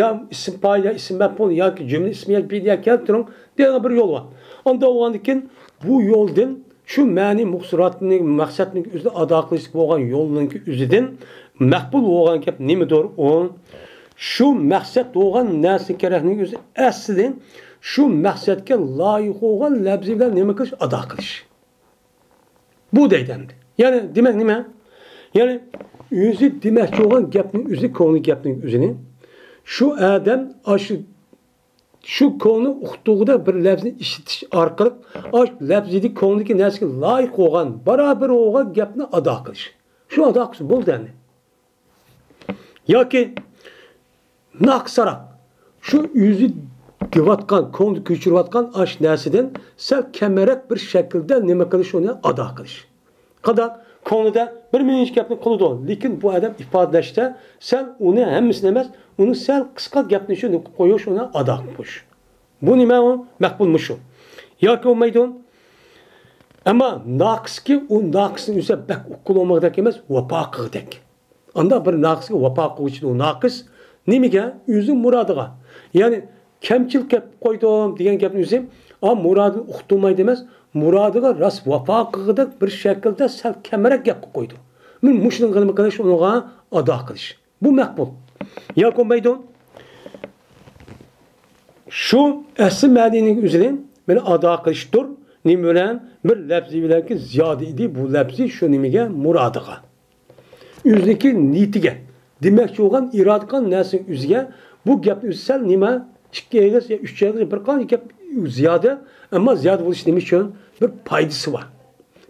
يا ئىسىم پائىل، يا ئىسىم مەپئۇل ياكى جۈملە ئىسمى ياكى پېئىل يا كەلتۈرۈڭ دېگەن بىر يول بار. ئانداق بولغاندىن كېيىن بۇ يولدىن شۇ مەنىي مۇقسۇراتنى، مەقسەتنىڭ ئۆزىنى ئادا قىلىشلىق بولغان يولنىڭكى ئۆزىدىن مەقبۇل بولغان گەپ نېمىدۇر؟ ئۇ شۇ مەقسەت بولغان نەرسە كېرەكنىڭ ئۆزى ئەسلى شۇ مەقسەتكە لايىق بولغان لەپزى بىلەن نېمە قىلىش؟ ئادا قىلىش. بۇ دەيدۇ ئەمدى. يەنى دېمەك نېمە؟ يەنى ئۆزى دېمەكچى بولغان گەپنىڭ ئۆزى، كۆڭلى گەپنىڭ ئۆزىنى شۇ ئادەم ئاشۇ، شۇ كۆڭلى ئۇقتۇرغۇدەك بىر لەپزىنى ئىشلىتىش ئارقىلىق ئاشۇ لەپزىدە كۆڭلىدىكى نەرسىگە لايىق بولغان، باراۋەر بولغان گەپنى ئادا قىلىش. شۇ ئادا قىلسا بولدى ئەمدى. ياكى ناقىسراق، شۇ ئۆزى دەۋاتقان، كۆڭلىدە كۆچۈرۈۋاتقان ئاشۇ نەرسىدىن سەل كەمرەك بىر شەكىلدە نېمە قىلىش، ئۇنى ئادا قىلىش. قانداق؟ كۆڭلىدە بىر مىڭىنچە گەپنى قىلىدۇ، لېكىن بۇ ئادەم ئىپادىلەشتە سەل ئۇنى ھەممىسىنى ئەمەس، ئۇنى سەل قىسقا گەپنى شۇ قىلىپ قويۇش، ئۇنى ئادا قىلىپ قويۇش. بۇ نېمە ئۇ؟ مەقبۇل مۇشۇ. ياكى بولمايدۇ. ئەمما ناقىسكى، ئۇ ناقىسنى ئۆزى بەك ئۇققىلى بولمىغۇدەك ئەمەس، ۋاپا قىلغۇدەك. ئانداق بىر ناقىسقا ۋاپا قىلغۇچىدۇر ئۇ ناقىس. نېمىگە؟ ئۆزى مۇرادىغا. يەنى كەمچىل قىلىپ قويدۇم دېگەن گەپنى ئۆزى، ئا، مۇرادىنى ئۇقتۇرمايدۇ ئەمەس، مۇرادىغا راست ۋاپا قىلغۇدەك بىر شەكىلدە سەل كەمرەك گەپ قىلىپ قويدۇ. مەن مۇشۇنىڭغا نېمە قىلىش، ئۇنىڭغا ئادا قىلىش. بۇ مەقبۇل. ياكى بولمايدۇ. شۇ ئەسلى مەنىنىڭ ئۆزىنى مەن ئادا قىلىشتۇر. نېمە بىلەن؟ بىر لەپزى بىلەنكى زىيادە ئىدى. بۇ لەپزى شۇ نېمىگە؟ مۇرادىغا. ئۆزىنىڭكى نىيىتىگە، دېمەكچى بولغان، ئىرادە قىلغان نەرسىنىڭ ئۆزىگە. بۇ گەپنى ئۆزى سەل نېمە، ئىككى ئېغىز يا ئۈچ ئېغىز يا بىر قانچە گەپ زىيادە، ئەمما زىيادە بولۇش نېمە ئۈچۈن؟ بىر پايدىسى بار.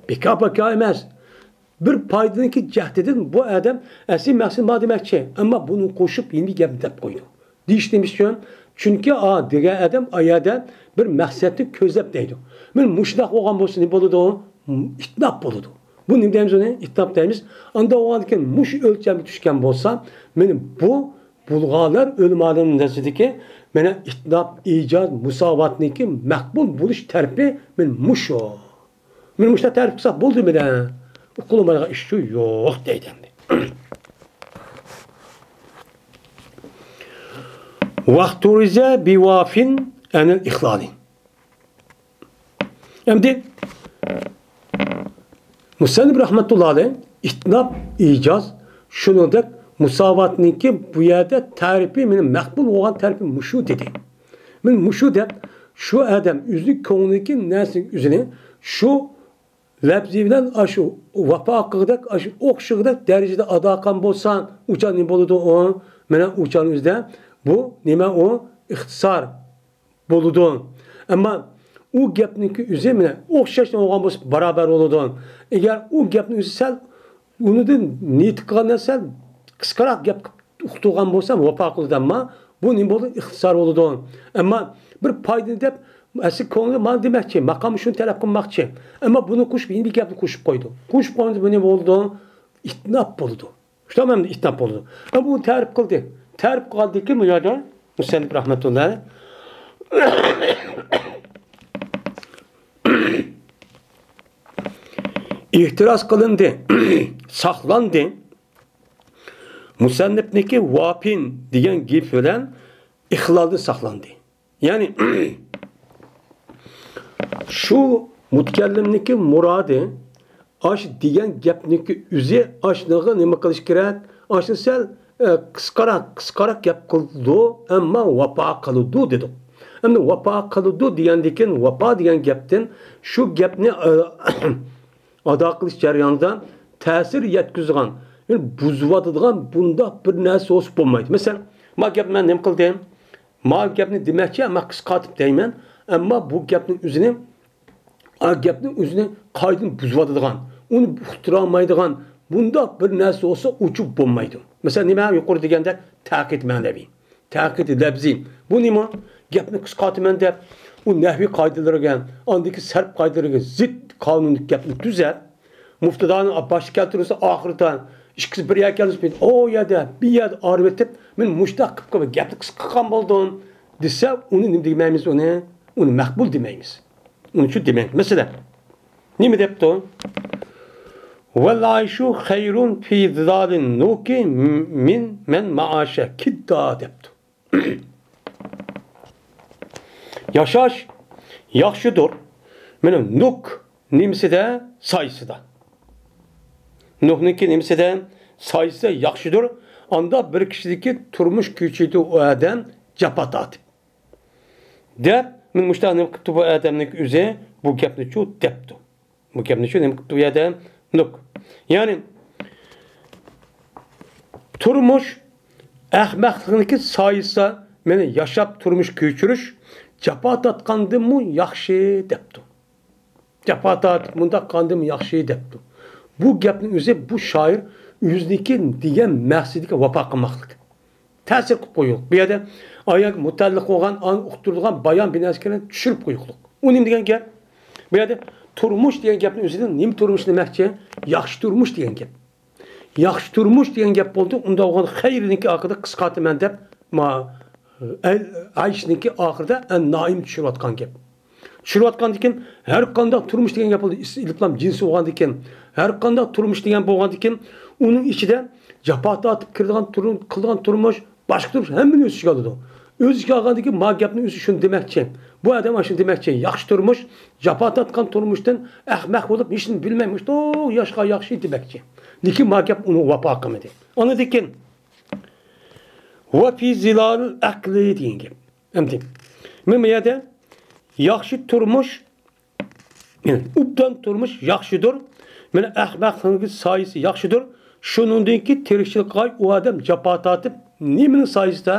بىكار-پاكار ئەمەس. بىر پايدىنىڭكى جەھىتىدىن بۇ ئادەم ئەسلى مەقسىتى ما دېمەكچى، ئەمما بۇنى قوشۇپ يېڭى گەپنى دەپ قويىدۇ. دېيىش نېمە ئۈچۈن؟ چۈنكى ئا دېگەن ئادەم ئا يەردە بىر مەقسەتنى كۆزلەپ دەيدۇ. مانا مۇشۇنداق بولغان بولسا نېمە بولىدۇ؟ ئىتناپ بولىدۇ. بۇ نېمە دەيمىز ئۇنى؟ ئىتناپ دەيمىز. ئانداق بولغاندىكىن مۇشۇ ئۆلچەمگە چۈشكەن بولسا، مانا بۇ بۇلغارلار ئۆلىمالىرىنىڭ نەزىرىدىكى مانا ئىتناپ، ئىجاز، مۇساۋاتنىڭكى مەقبۇل بولۇش تەرىپى مانا مۇشۇ. مانا مۇشۇنداق تەرىپ قىلساق بولدى مانا. ئۇقۇلمايدىغان ئىش شۇ يوق دەيدۇ ئەمدى. ۋەختۇرىزە بىۋافىن ئەنىل ئىخلالى. ئەمدى مۇسەننىپ رەھمەتۇللا ئەلەيھ ئىتناپ، ئىجاز، شۇنىڭدەك مۇساۋاتنىڭكى بۇ يەردە تەرىپى، مانا مەقبۇل بولغان تەرىپى مۇشۇ دېدى. مانا مۇشۇ دەپ شۇ ئادەم ئۆزىنىڭ كۆڭلىدىكى نەرسىنىڭ ئۆزىنى شۇ لەپزى بىلەن ئاشۇ ۋاپا قىلغۇدەك، ئاشۇ ئوخشىغۇدەك دەرىجىدە ئادا قىلغان بولسا، ئۇچان نېمە بولىدۇ ئۇ؟ مانا ئۇچان ئۆزىدە بۇ نېمە ئۇ؟ ئىختىسار بولىدۇ. ئەمما ئۇ گەپنىڭكى ئۆزى مانا ئوخشاش بولغان بولسا بارابەر بولىدۇ. ئەگەر ئۇ گەپنىڭ ئۆزى سەل ئۇنىڭدىن نىيىتى قىلغان نەرسە قىسقىراق گەپ قىلىپ ئۇقتۇرغان بولسا ۋاپا قىلىدۇ، ئەمما بۇ نېمە بولىدۇ؟ ئىختىسار بولىدۇ. ئەمما بىر پايدىنى دەپ ئەسلى كۆڭلى مانا دېمەكچى، ماقام شۇنى تەلەپ قىلماقچى. ئەمما بۇنى قوشۇپ يېڭى بىر گەپنى قوشۇپ قويىدۇ. قوشۇپ قويغاندا بۇ نېمە بولىدۇ؟ ئىتناپ بولىدۇ. شۇنداقمۇ ئەمدى ئىتناپ بولىدۇ. ھە، بۇ تەرىپ قىلدى. تەرىپ قىلغاندىن كېيىن بۇ يەردە مۇسەننىپ رەھمەتۇللا ئېھتىراز قىلىندى، ساقلاندى. مۇسەننىپنىكى ۋاپىن دېگەن گېپى بىلەن ئىخلالدىن ساقلاندى. يەنى شۇ مۇتەكەللىمنىڭكى مۇرادى ئاش دېگەن گەپنىڭكى ئۆزى ئاشنىغا نېمە قىلىش كېرەك؟ ئاشنى سەل، ئە، قىسقىراق، قىسقىراق گەپ قىلىدۇ، ئەمما ۋاپا قىلىدۇ دېدۇق. ئەمدى ۋاپا قىلىدۇ دېگەندىن كېيىن ۋاپا دېگەن گەپتىن شۇ گەپنى، ئە، ئادا قىلىش جەريانىدا تەسىر يەتكۈزىدىغان، يەنى بۇزۇۋاتىدىغان بۇنداق بىر نەرسە بولسا بولمايدۇ. مەسىلەن، ما گەپنى مەن نېمە قىلدىم؟ ما گەپنى دېمەكچى، ئەمما قىسقارتىپ دەيمەن. ئەمما بۇ گەپنىڭ ئۆزىنى، ئا، گەپنىڭ ئۆزىنى قايتىدىن بۇزۇۋاتىدىغان، ئۇنى ئۇقتۇرالمايدىغان بۇنداق بىر نەرسە بولسا ئوچۇق بولمايدۇ. مەسىلەن، نېمە يۇقىرى دېگەندەك تەقىد مەنىۋى. تەقىدى لەپزى. بۇ نېمە؟ گەپنى قىسقارتىمەن دەپ، ئۇ نەھۋىي قائىدىلىرىگە، ئاندىكى سەرپ قائىدىلىرىگە زىت قانۇندىكى گەپنى تۈزەپ، مۇپتىدانى باشتا كەلتۈرسە ئاخىرىدا ئىككىسى بىر يەرگە كەلسە، ئۇ يەردە، بۇ يەردە ئايرىۋېتىپ، مەن مۇشتاق قىلىپ قويۇپ گەپنى قىسقا قىلغان بولدۇم دېسە، ئۇنى نېمە دېمەيمىز ئۇنى؟ ئۇنى مەقبۇل دېمەيمىز. ئۇنى شۇ دېمەيمىز. مەسىلەن، نېمە دەپتۇ؟ ۋەل ئايشۇ خەيرۇن فى زىلالىن نۇكى مىن مەن مائاشە كىددا دەپتۇ. ياشاش ياخشىدۇر. مانا نۇك نېمىسىدە؟ سايىسىدا. نۇكنىڭكى نېمىسىدە؟ سايىسىدا ياخشىدۇر. ئاندا بىر كىشىدىكى تۇرمۇش كۆچىدۇ ئۇ ئادەم جاپا تارتىپ. دەپ، مانا مۇشۇنداق نېمە قىپتۇ بۇ ئادەمنىڭ ئۆزى، بۇ گەپنىچۇ دەپتۇ. بۇ گەپنىچۇ نېمە قىپتۇ بۇ يەردە؟ نۇك. يەنى، تۇرمۇش ئەخمەقلىقنىڭكى سايىسىدا، مانا ياشاپ تۇرمۇش كۆچۈرۈش، جاپا تارتقاندىنمۇ ياخشى دەپتۇ. جاپا تارتىپ مۇنداق قىلغاندىنمۇ ياخشى دەپتۇ. بۇ گەپنىڭ ئۆزى بۇ شائىر ئۆزىنىڭكى دېگەن مەقسىتىگە ۋاپا قىلماقلىق. تەسىر قىلىپ قويۇق. بۇ يەردە ئايەتكە مۇتەئەللىق بولغان ئان ئۇقتۇرۇلغان بايان بىناسىكىنى چۈشۈرۈپ قويۇقلۇق. ئۇ نېمە دېگەن گەپ؟ بۇ يەردە تۇرمۇش دېگەن گەپنىڭ ئۆزىدىن نېمە تۇرمۇش دېمەكچى؟ ياخشى تۇرمۇش دېگەن گەپ. ياخشى تۇرمۇش دېگەن گەپ بولدى. ئۇنداق بولغاندا خەيرىنىڭكى ئاخىرىدا قىسقارتىمەن دەپ، ما، ئەل-، ئەيشنىڭكى ئاخىرىدا ئەن نائىم چۈشۈرۈۋاتقان گەپ. چۈشۈرۈۋاتقاندىكىن، ھەر قانداق تۇرمۇش دېگەن گەپ بولدى، ئىس-، ئېلىپلام جىنسى بولغاندىكىن، ھەر قانداق تۇرمۇش دېگەن بولغاندىكىن، ئۇنىڭ ئىچىدە جاپا تارتىپ كىرىدىغان تۇرۇم-، قىلىدىغان تۇرمۇش، باشقا تۇرمۇش ھەممىنى ئۆز ئىچىگە ئالىدۇ. ئۆز ئىچىگە ئالغاندىكىن، ما گەپنىڭ ئۆزى شۇنى دېمەكچى. بۇ ئادەم شۇنى دېمەكچى. ياخشى تۇرمۇش، جاپا تارتقان تۇرمۇشتىن ئەخمەق بولۇپ، ھېچنېمە بىلمەي، مۇشۇنداق ياشقا ياخشى دېمەكچى. لېكىن ما گەپ ئۇنىڭغا ۋاپا قىلمىدى. ئاندىن كېيىن، ۋە فى زىلال ئەقلى دېگەن گەپ. ئەمدى، مانا بۇ يەردە ياخشى تۇرمۇش، يەنى ئوبدان تۇرمۇش ياخشىدۇر. مانا ئەخمەقنىڭ سايىسى ياخشىدۇر. شۇنىڭدىن كېيىن تىرىكچىلىك قىلغاي ئۇ ئادەم جاپا تارتىپ، نېمىنىڭ سايىسىدا؟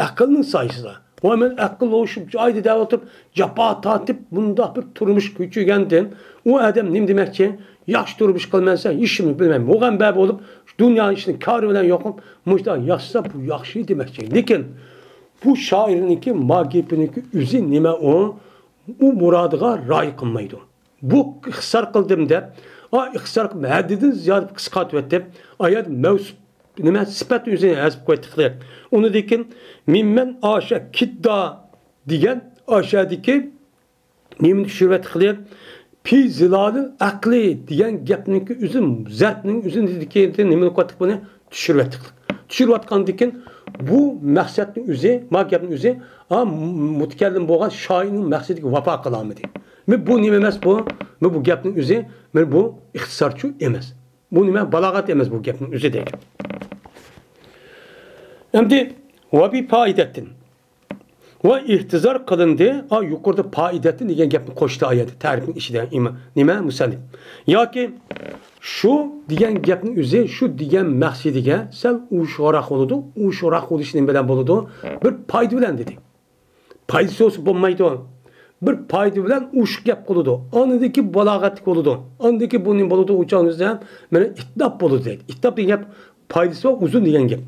ئەقىلنىڭ سايىسىدا. ۋە مەن ئەقىل ھوشۇم جايىدا دەپ ئولتۇرۇپ، جاپا تارتىپ، بۇنداق بىر تۇرمۇش كۆچۈرگەندىن، ئۇ ئادەم نېمە دېمەكچى؟ ياخشى تۇرمۇش قىلىمەن دېسە، ھېچنېمە بىلمەي، مۇغەمبە بولۇپ، دۇنيا ئىشىنىڭ كارى بىلەن يوقۇپ، مۇشۇنداق ياشىسا، بۇ ياخشى دېمەكچى. لېكىن بۇ شائىرنىڭكى ما گېپىنىڭكى ئۆزى نېمە ئۇ؟ ئۇ مۇرادىغا رىئايە قىلمايدۇ. بۇ ئىختىسار قىلدىم دەپ، ئا، ئىختىسار قىلىپ، ھەددىدىن زىيادە قىسقارتىۋەتتى. ئا يەردە مەۋسۇپ، نېمە، سۈپەتنى ئۆزى ھەزىپ قويۇۋەتتى. ئۇنىڭدىن كېيىن، مىممەن ئاشا كىددا دېگەن ئاشادىكى نېمىنى چۈشۈرۈۋەتتى خىلى؟ پى زىلالىل ئەقلى دېگەن گەپنىڭكى ئۆزى، زەربنىڭ ئۆزىنى نېمىنى قىلىۋەتتۇق بۇنى؟ چۈشۈرۈۋەتتۇق. چۈشۈرۈۋاتقاندىن كېيىن بۇ مەقسەتنىڭ ئۆزى، ما گەپنىڭ ئۆزى، ئا، مۇتەكەللىم بولغان شائىرنىڭ مەقسىتىگە ۋاپا قىلالمىدى. مەن بۇ نېمە ئەمەس بۇ؟ مەن بۇ گەپنىڭ ئۆزى، مەن بۇ ئىختىسارچۇ ئەمەس. بۇ نېمە؟ بالاغەت ئەمەس بۇ گەپنىڭ ئۆزى دەيدۇ. ئەمدى ۋەبى پائىدەتتىن. ۋە ئېھتىزار قىلىندى. ئا، يۇقىرىدا پائىدەتتىن دېگەن گەپنى قوشتى ئايەتتە، تەرىپنىڭ ئىچىدە. ئىما-، نېمە؟ مۇسەننىپ. ياكى شۇ دېگەن گەپنىڭ ئۆزى شۇ دېگەن مەقسىتىگە سەل ئوشۇقراق بولىدۇ. ئوشۇقراق بولۇشى نېمە بىلەن بولىدۇ؟ بىر پايدا بىلەن دېدى. پايدىسى بولسا بولمايدۇ. بىر پايدا بىلەن ئوشۇق گەپ قىلىدۇ. ئاندىكى بالاغەتلىك بولىدۇ. ئاندىكى بۇ نېمە بولىدۇ؟ ئۇ چاغنىڭ ئۆزىدە مانا ئىتناپ بولىدۇ دەيدۇ. ئىتناپ دېگەن گەپ پايدىسى بار، ئۇزۇن دېگەن گەپ.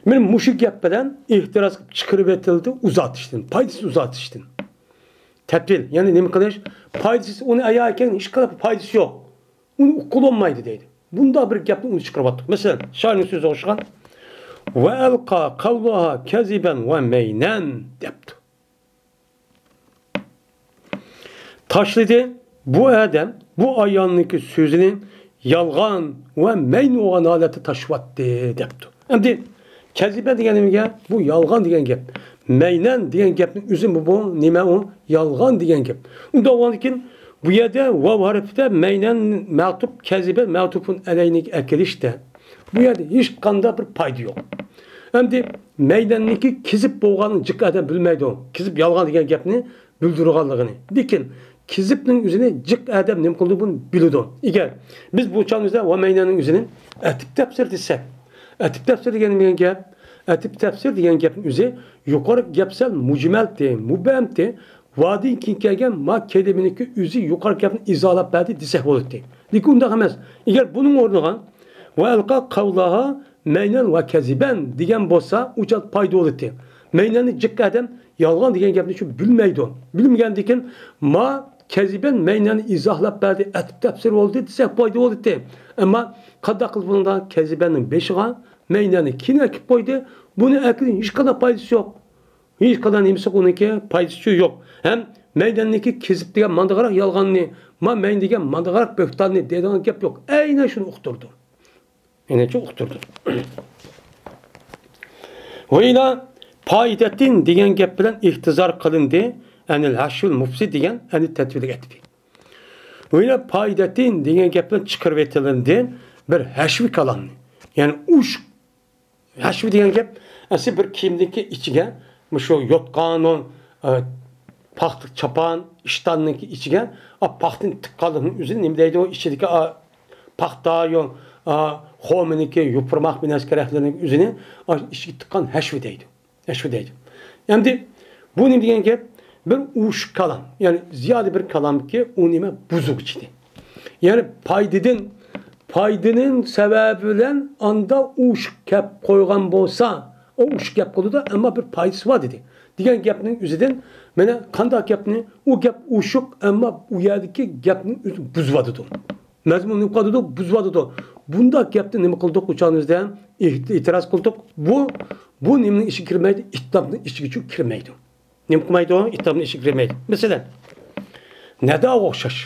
مانا مۇشۇ گەپ بىلەن ئېھتىراز قىلىپ چىقىرىۋېتىلدى ئۇزارتىشتىن، پايدىسىز ئۇزارتىشتىن. تەتۋىل، يەنى نېمە قىلىش؟ پايدىسىز، ئۇنى ئايا ئىكەن، ھېچقانداق پايدىسى يوق. ئۇنى ئۇققىلى بولمايدۇ دەيدۇ. بۇنداق بىر گەپنى ئۇنى چىقىرىۋاتتۇق. مەسىلەن، شائىرنىڭ سۆزىگە ئوخشىغان، ۋە ئەلقا قەۋلۇھا كەزىبەن ۋە مەينەن دەپتۇ. تاشلىدى بۇ ئادەم، بۇ ئايالنىڭكى سۆزىنى يالغان ۋە مەينە بولغان ھالەتتە تاشلىۋەتتى دەپتۇ. ئەمدى كەزىبە دېگەن نېمىگە؟ بۇ يالغان دېگەن گەپ. مەينەن دېگەن گەپنىڭ ئۆزى بۇ، بۇ نېمە ئۇ؟ يالغان دېگەن گەپ. ئۇنداق بولغاندىكىن بۇ يەردە ۋاۋ ھەرپىدە مەينەن مەتۇپ، كەزىبە مەتۇپۇن ئەلەينىگە ئەكېلىشتە. بۇ يەردە ھېچقانداق بىر پايدا يوق. ئەمدى مەينەننىڭكى كېزىپ بولغاننى جىق ئادەم بىلمەيدۇ. كېزىپ يالغان دېگەن گەپنى بىلدۈرىدىغانلىقىنى. لېكىن كېزىپنىڭ ئۆزىنى جىق ئادەم نېمە قىلىدۇ، بۇنى بىلىدۇ. ئەگەر بىز بۇ چاغنىڭ ئۆزىدە ۋە مەينەننىڭ ئۆزىنى ئەتىپ تەپسىر دېسەك، ئەتىپ تەپسىر دېگەن نېمە گەپ؟ ئەتىپ تەپسىر دېگەن گەپنىڭ ئۆزى يۇقىرىقى گەپ سەل مۇجمەلتى، مۇبھەمتى، ۋادىن كېيىن كەلگەن ما كەلىمىنىڭكى ئۆزى يۇقىرىقى گەپنى ئىزاھلاپ بەردى دېسەك بولاتتى. لېكىن ئۇنداق ئەمەس. ئەگەر بۇنىڭ ئورنىغا ۋە ئەلقا قەۋلاھا مەينەن ۋە كەزىبەن دېگەن بولسا، ئۇ چاغ پايدا بولاتتى. مەينەننى جىق ئادەم يالغان دېگەن گەپنى شۇ بىلمەيدۇ. بىلمىگەندىكىن ما كەزىبەن مەينەننى ئىزاھلاپ بەردى، ئەتىپ تەپسىر بولدى دېسەك پايدا بولاتتى. ئەمما قانداق قىلىپ بۇنىڭدا كەزىبەننىڭ بېشىغا مەينەننى كېيىن ئەكىپ قويدى. بۇنى ئەكىدىن ھېچقانداق پايدىسى يوق. ھېچقانداق نېمىسى يوق ئۇنىڭكى، پايدىسى يوق. ھەم مەيداندىكى كېزىپ دېگەن ماندىغىراق يالغاننى، ما مەين دېگەن ماندىغىراق بۆھتاننى دەيدىغان گەپ يوق. ئەينەن شۇنى ئۇقتۇردى. ئەينەن شۇنى ئۇقتۇردى. ۋەيلا پائىدەتتىن دېگەن گەپ بىلەن ئىھتىزار قىلىندى. ئەنىل ھەشۋىل مۇپسىد دېگەن ئەنى تەتۋىلىك ئەتىپى. ۋەيلا پائىدەتتىن دېگەن گەپ بىلەن چىقىرىۋېتىلىندى بىر ھەشۋى كالامنى. يەنى ئوشۇق ھەشۋى دېگەن گەپ، ئەسلى بىر كىيىمنىڭكى ئىچىگە مۇشۇ يوتقان، ئۇ، ئە، پاختا چاپان، ئىشتاننىڭكى ئىچىگە، ئا، پاختىنى تىققانلىقنىڭ ئۆزىنى نېمە دەيدۇ؟ ئىچىدىكى، ئا، پاختا، يو-، ئا، خورمىنىڭكى يوپۇرماق بىلەن كېرەكلىرىنىڭ ئۆزىنى، ئا، ئىچىگە تىققان ھەشۋى دەيدۇ. ھەشۋى دەيدۇ. ئەمدى بۇ نېمە دېگەن گەپ؟ بىر ئوشۇق كالام، يەنى زىيادە بىر كالامكى، ئۇ نېمە؟ بۇزغۇچ ئىدى. يەنى پايدىدىن، پايدىنىڭ سەۋەبى بىلەن ئاندا ئوشۇق گەپ قويغان بولسا، ئۇ ئوشۇق گەپ قىلىدۇ، ئەمما بىر پايدىسى بار دېدى. دېگەن گەپنىڭ ئۆزىدىن، مانا قانداق گەپنى، ئۇ گەپ ئوشۇق، ئەمما ئۇ يەردىكى گەپنىڭ ئۆزى بۇزۇۋاتىدۇ. مەزمۇننى يوقىتىدۇ، بۇزۇۋاتىدۇ. بۇنداق گەپنى نېمە قىلدۇق؟ ئۇ چاغنىڭ ئۆزىدە ئېتىراز قىلدۇق. بۇ، بۇ نېمىنىڭ ئىچىگە كىرمەيدۇ؟ ئىتنابنىڭ ئىچىگىچۇ كىرمەيدۇ. نېمە قىلمايدۇ؟ ئىتنابنىڭ ئىچىگە كىرمەيدۇ. مەسىلەن، نەداغا ئوخشاش.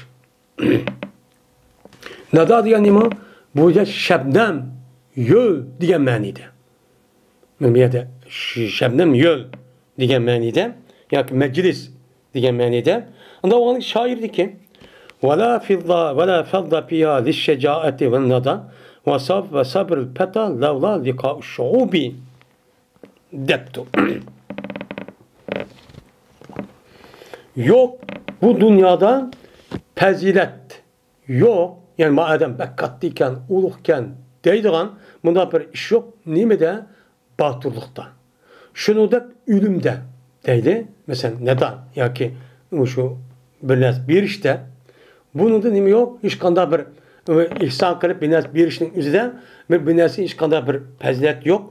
نەدا دېگەن نېمە؟ بۇ يەر شەبنەم، ھۆل دېگەن مەنىدە. مانا بۇ يەردە ش-، شەبنەم ھۆل دېگەن مەنىدە ياكى مەجلىس دېگەن مەنىدە. ئۇنداق بولغاندا شائىردىكى، ۋەلا فىززا، ۋەلا فەززا فىيا لىششەجائەتى ۋەننەدا، ۋەساب، ۋەسابرىل پەتا لەۋلا لىقائۇ شۇئۇبى دەپتۇ. يوق، بۇ دۇنيادا پەزىلەت يوق، يەنى ما ئادەم بەك كاتتا ئىكەن، ئۇلۇغ ئىكەن دەيدىغان مۇنداق بىر ئىش يوق. نېمىدە؟ باتۇرلۇقتا. شۇنىڭدەك ئۆلۈمدە دەيدۇ. مەسىلەن، نەدا ياكى مۇشۇ بىر نەرسە بېرىشتە، بۇنىڭدا نېمە يوق؟ ھېچقانداق بىر، ئە، ئېھسان قىلىپ بىر نەرسە بېرىشنىڭ ئۆزىدە بىر، بىر نەرسە ھېچقانداق بىر پەزىلەت يوق.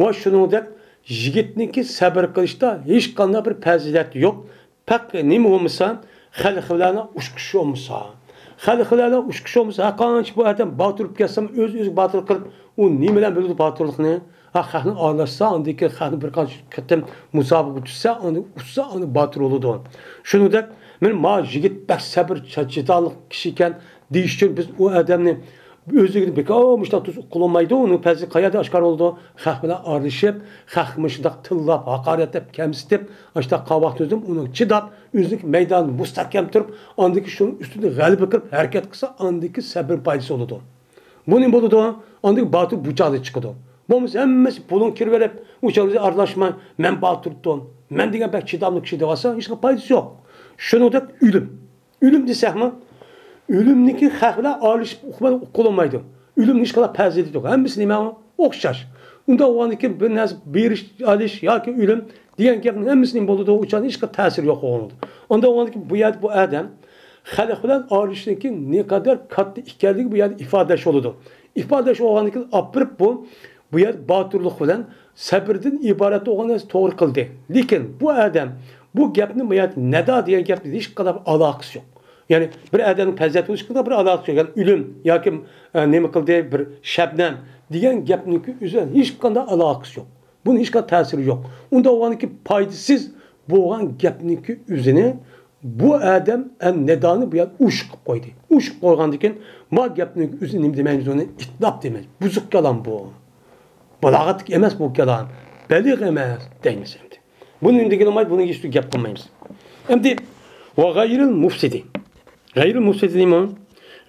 ۋە شۇنىڭدەك يىگىتنىڭكى سەبرى قىلىشتا ھېچقانداق بىر پەزىلەت يوق. پەقەت نېمە بولمىسا، خەلق بىلەن ئۇچقۇچى بولمىسا. خەلق بىلەن ئۇچقۇچى بولمىسا، ھەر قانچە بۇ ئادەم باتۇر بولۇپ كەتسىمۇ، ئۆز-ئۆزىگە باتۇر قىلىپ، ئۇ نېمە بىلەن بىلىدۇ باتۇرلۇقنى؟ ھا، خەقنى ئارىلاشسا، ئاندىن كېيىن خەقنى بىر قانچە قېتىم مۇسابىقىگە چۈشسە، ئاندىن ئۇچسا، ئاندىن باتۇر بولىدۇ. شۇنىڭدەك، مەن ما يىگىت بەك سەبرى، چا-، چىداملىق كىشى ئىكەن دېيىش ئۈچۈن بىز ئۇ ئادەمنى ئۆزلۈكىدىن بىكار، ئۇ مۇشۇنداق تۇرسا قۇلىمايدۇ، ئۇنىڭ پەزىلىتى قەيەردە ئاشكارا بولىدۇ؟ خەق بىلەن ئارىلىشىپ، خەقنى مۇشۇنداق تىللاپ، ھاقارەتلەپ، كەمسىتىپ، ئاشۇنداق قاۋاق تۈزۈپ، ئۇنىڭ چىداپ، ئۆزىنىڭ مەيدانىدا مۇستەھكەم تۇرۇپ، ئاندىن كېيىن شۇنىڭ ئۈستىدە غەلىبە قىلىپ ھەرىكەت قىلسا، ئاندىن كېيىن سەبرى پايدىسى بولىدۇ. بۇ نېمە بولىدۇ؟ ئاندىن باتۇر بۇ چاغدا چىقىدۇ. بولمىسا ھەممىسى پۇلۇڭ كىرىۋېلىپ، ئۇ چاغدا ئارىلاشماي، مەن باتۇر تۇردۇم، مەن دېگەن بەك چىداملىق كىشى دەۋاتسا، ھېچقانداق پايدىسى يوق. شۇنىڭدەك ئۆلۈم. ئۆلۈم دېسەكمۇ، ئۆلۈمنىڭكى خەق بىلەن ئارىلىشىپ ئۇقۇلمايدۇ. ئۆلۈمنىڭ ھېچقانداق پەزىلىتى يوق. ھەممىسى نېمە؟ ئوخشاش. ئۇنداق بولغاندىن كېيىن بىر نەرسە بېرىش، ئېلىش ياكى ئۆلۈم دېگەن گەپنىڭ ھەممىسى نېمە بولىدۇ؟ ئۇ چاغدا ھېچقانداق تەسىرى يوق بولىدۇ. ئۇنداق بولغاندىن كېيىن بۇ يەردە بۇ ئادەم خەلق بىلەن ئارىلىشىشنىڭكى نەقەدەر كاتتا ئىكەنلىكى بۇ يەردە ئىپادىلەش بولىدۇ. ئىپادىلەش بولغاندىن كېيىن ئاپىرىپ بۇ، بۇ يەردە باتۇرلۇق بىلەن سەبرىدىن ئىبارەت بولغان نەرسە توغرا قىلدى. لېكىن بۇ ئادەم بۇ گەپنى بۇ يەردە نەدا دېگەن گەپنى ھېچقانداق ئالاقىسى يوق. يەنى بىر ئادەمنىڭ پەزىلەت بولۇشىغا بىر ئالاقىسى يوق. يەنى ئۆلۈم ياكى، ئە، نېمە قىلدى، بىر شەبنەم دېگەن گەپنىڭكى ئۆزى ھېچقانداق ئالاقىسى يوق. بۇنىڭ ھېچقانداق تەسىرى يوق. ئۇنداق بولغاندىكىن پايدىسىز بولغان گەپنىڭكى ئۆزىنى بۇ ئادەم ئەن نەدانى بۇ يەردە ئۇششۇق قىلىپ قويدى. ئۇششۇق قىلىپ قويغاندىن كېيىن، ما گەپنىڭكى ئۆزىنى نېمە دېمەيمىز، ئۇنى ئىتلاپ دېمەيمىز. بۇزۇق كالام بۇ. بالاغەتلىك ئەمەس بۇ كالام. بەلىغ ئەمەس دەيمىز ئەمدى. بۇنى نېمە دېگىلى بولمايدۇ، بۇنىڭ ھېچ گەپ قىلمايمىز. ئەمدى ۋە غەيرىل مۇفسىدى. غەيرىل مۇفسىدى نېمە؟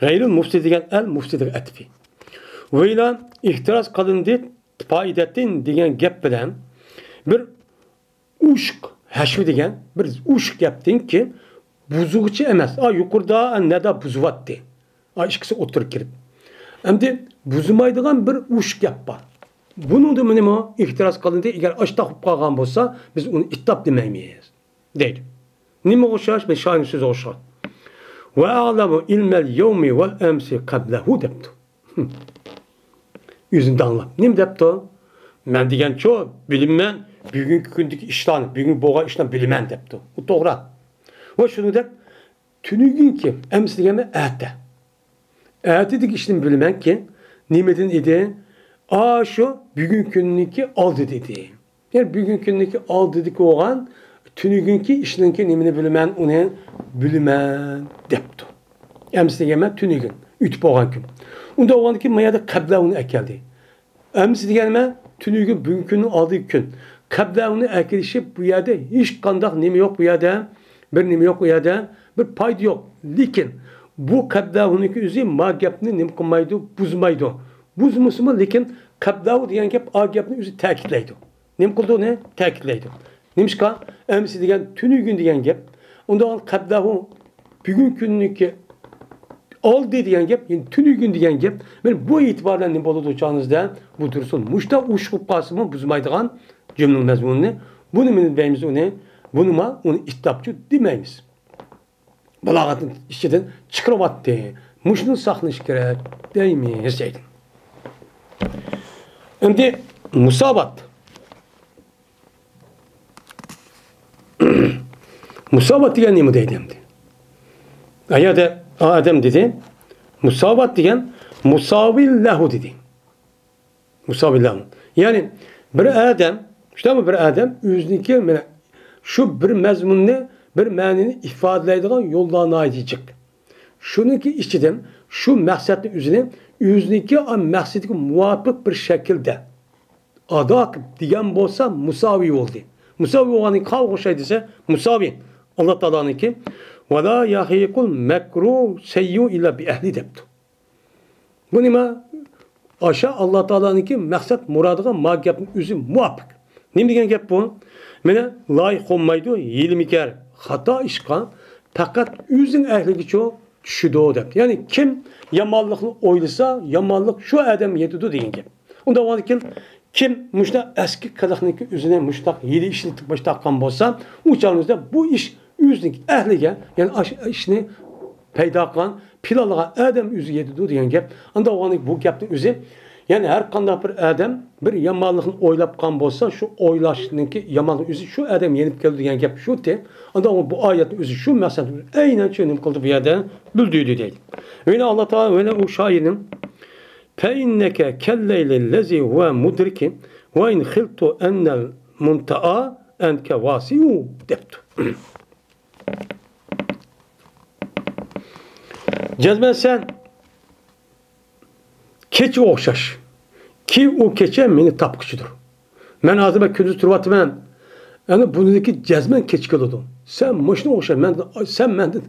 غەيرىل مۇفسىدى دېگەن ئەل مۇفسىدىغا ئەتىپى. ۋە ئىلە ئېھتىراز قىلىندى پائىدەتىن دېگەن گەپ بىلەن بىر ئۇششۇق ھەشۋى دېگەن بىر ئۇششۇق گەپتىنكى بۇزغۇچى ئەمەس. ئا، يۇقىرىدا نەدا بۇزۇۋاتتى. ئا، ئىككىسى ئوتتۇرىغا كىرىپ. ئەمدى بۇزمايدىغان بىر ئۇششۇق گەپ بار. بۇنىڭدا مېنىمۇ ئېھتىراز قىلىندى. ئەگەر ئاشتاق بولۇپ قالغان بولسا، بىز ئۇنى ئىتلاپ دېمەيمىز، دەيدۇ. نېمىگە ئوخشاش؟ مەن شائىرنىڭ سۆزىگە ئوخشاش. ۋە ئەلەمۇ ئىلمەل يەۋمى ۋەل ئەمسى قەبلەھۇ دەپتۇ. ئۆزىنى داڭلاپ. نېمە دەپتۇ؟ مەن دېگەنچۇ، بىلىمەن بۈگۈنكى كۈندىكى ئىشلارنى، بۈگۈن بولغان ئىشلارنى بىلىمەن دەپتۇ. ئۇ توغرا. ۋە شۇنىڭدەك تۈنۈگۈنكى، ئەمسە دېگەنمەن ئەتە. ئەتىدىكى ئىشنى بىلىمەنكى، نېمىدىن ئىدى؟ ئاشۇ بۈگۈنكى كۈننىڭكى ئالدىدا ئىدى. يەنى بۈگۈنكى كۈننىڭكى ئالدىدىكى بولغان تۈنۈگۈنكى ئىشنىڭكى نېمىنى بىلىمەن، ئۇنى بىلىمەن دەپتۇ. ئەمسە دېگەنمەن تۈنۈگۈن، ئۆتۈپ بولغان كۈن. ئۇنداق بولغاندىكىن ما يەردە قەبلەھۇنى ئەكەلدى. ئەمسە دېگەنمەن تۈنۈگۈن، بۈگۈنكى كۈننىڭ ئالدىدىكى كۈن. قەبلەھۇنى ئەكېلىشى بۇ يەردە ھېچقانداق نېمە يوق، بۇ يەردە بىر نېمە يوق، بۇ يەردە بىر پايدا يوق. لېكىن بۇ قەبلەھۇنىڭكى ئۆزى ما گەپنى نېمە قىلمايدۇ، بۇزمايدۇ. بۇزمىسىمۇ، لېكىن قەبلەھۇ دېگەن گەپ ئا گەپنى ئۆزى تەكىتلەيدۇ. نېمە قىلىدۇ ئۇنى؟ تەكىتلەيدۇ. نېمىشقا؟ ئەمسە دېگەن تۈنۈگۈن دېگەن گەپ. ئۇنداق قەبلەھۇ بۈگۈنكى كۈننىڭكى ئالدى دېگەن گەپ، يەنى تۈنۈگۈن دېگەن گەپ. مانا بۇ ئېتىبار بىلەن نېمە بولىدۇ چاغىمىزدا؟ بۇ تۇرسۇن مۇشتا ئۇششۇق قىلىپ قالسىمۇ بۇزمايدىغان جۈملىنىڭ مەزمۇنىنى. بۇنى نېمە دەيمىز ئۇنى؟ بۇنىما ئۇنى ئىتلاپچۇ دېمەيمىز. بالاغەتنى ئىچىدىن چىقىرىۋەتتى. مۇشۇنى ساقلىنىش كېرەك دەيمىز دەيدۇ. ئەمدى مۇساۋات. مۇساۋات دېگەن نېمە دەيدۇ ئەمدى؟ ئەگەردە ئادەم دېدى، مۇساۋات دېگەن مۇساۋى لەھۇ دېدى. مۇساۋى لەھۇ. يەنى بىر ئادەم، شۇنداقمۇ بىر ئادەم ئۆزىنىڭكى مانا شۇ بىر مەزمۇننى، بىر مەنىنى ئىپادىلەيدىغان يوللار ناھايىتى جىق. شۇنىڭكى ئىچىدىن شۇ مەقسەتنى ئۆزىنى، ئۆزىنىڭكى مەقسىتىگە مۇۋاپىق بىر شەكىلدە ئادا قىلىپ دېگەن بولسا مۇساۋى بولدى. مۇساۋى بولغاندىن كىيىن قاۋاق ئوخشايدۇ دېسە، مۇساۋى ئاللا تائالانىڭكى، ۋەلا يەھىقۇل مەكرۇ سەييۇ ئىللا بىئەھلى دەپتۇ. بۇ نېمە؟ ئاشا ئاللا تائالانىڭكى مەقسەت مۇرادىغا ما گەپنىڭ ئۆزى مۇۋاپىق. نېمە دېگەن گەپ بۇ؟ مانا لايىق بولمايدۇ، ھىيلىمىكەر، خاتا ئىشقا پەقەت ئۆزىنىڭ ئەھلىگىچۇ چۈشىدۇ دەپ. يەنى كىم يامانلىقنى ئويلىسا، يامانلىق شۇ ئادەمگە يېتىدۇ دېگەن گەپ. ئۇنداق بولغاندىكىن كىم مۇشۇنداق ئەسكى قىلىقنىڭكى ئۆزىنى مۇشۇنداق ھىيلە ئىشلىتىپ باشلاپ قالغان بولسا، ئۇ چاغىمىزدا بۇ ئىش ئۆزىنىڭ ئەھلىگە، يەنى ئاش-، ئىشنى پەيدا قىلغان، پىلانلىغان ئادەم ئۆزى يېتىدۇ دېگەن گەپ. ئانداق بولغاندىكىن بۇ گەپنىڭ ئۆزى، يەنى ھەر قانداق بىر ئادەم بىر يامانلىقنى ئويلاپ قالغان بولسا، شۇ ئويلاشنىڭكى يامانلىق ئۆزى شۇ ئادەم يېنىپ كېلىدۇ دېگەن گەپ شۇ تېم. ئانداق بۇ ئايەتنىڭ ئۆزى شۇ مەقسەتنى ئەينەن شۇ نېمە قىلدى بۇ يەردە بىلدۈردى دەيدۇ. يەنە ئاللا تائالا يەنە ئۇ شائىرنىڭ، فَإِنَّكَ كَاللَّيْلِ الَّذِي هُوَ مُدْرِكِ وَإِنْ خِلْتُ أَنَّ الْمُنْتَهَى عَنْكَ وَاسِعٌ دەپتۇ. جەزمەن سەن كېچىگە ئوخشاش. كى ئۇ كېچە مېنى تاپقۇچىدۇر. مەن ھازىر مەن كۈندۈز تۇرۇۋاتىمەن. ئەنە بۇنىڭدىكى جەزمەن كېچە كېلىدۇ. سەن مۇشۇنىڭغا ئوخشاش. مەن، سەن مەندىن،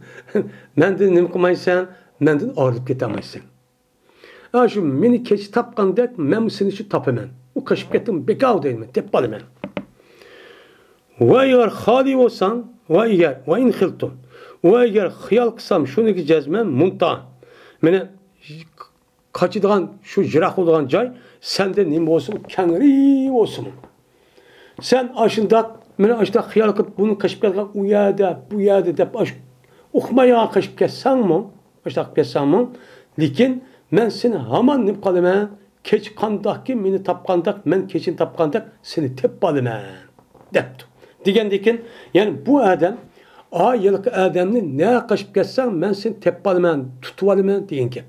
مەندىن نېمە قىلمايسەن؟ مەندىن ئايرىلىپ كېتەلمەيسەن. ئا، شۇ مېنى كېچە تاپقاندەك، مەنمۇ سېنى شۇ تاپىمەن. ئۇ قېچىپ كەتتىمۇ بىكار دەيمەن، تېپىپ ئالىمەن. ۋە ئەگەر خالىي بولساڭ، ۋە ئەگەر، ۋە ئىن خىلتۇم، ۋە ئەگەر خىيال قىلسام شۇنىڭكى جەزمەن مۇنتا. مېنى قاچىدىغان، شۇ يىراق بولىدىغان جاي سەندىن نېمە بولسىمۇ، كەڭرى بولسىمۇ. سەن ئاشۇنداق، مېنى ئاشۇنداق خىيال قىلىپ، بۇنى قېچىپ كەتكەن ئۇ يەردە، بۇ يەردە دەپ ئاش-، ئۇقماي قېچىپ كەتسەڭمۇ، ئاشۇنداق كەتسەڭمۇ، لېكىن مەن سېنى ھامان نېمە قىلىمەن، كېچە قانداقكى مېنى تاپقاندەك، مەن كېچىنى تاپقاندەك سېنى تېپىپ ئالىمەن دەپتۇ. دېگەندىكىن، يەنى بۇ ئادەم، ئا، ھېلىقى ئادەمنى نە قېچىپ كەتسەڭ، مەن سېنى تېپىپ ئالىمەن، تۇتۇپ ئالىمەن دېگەن گەپ.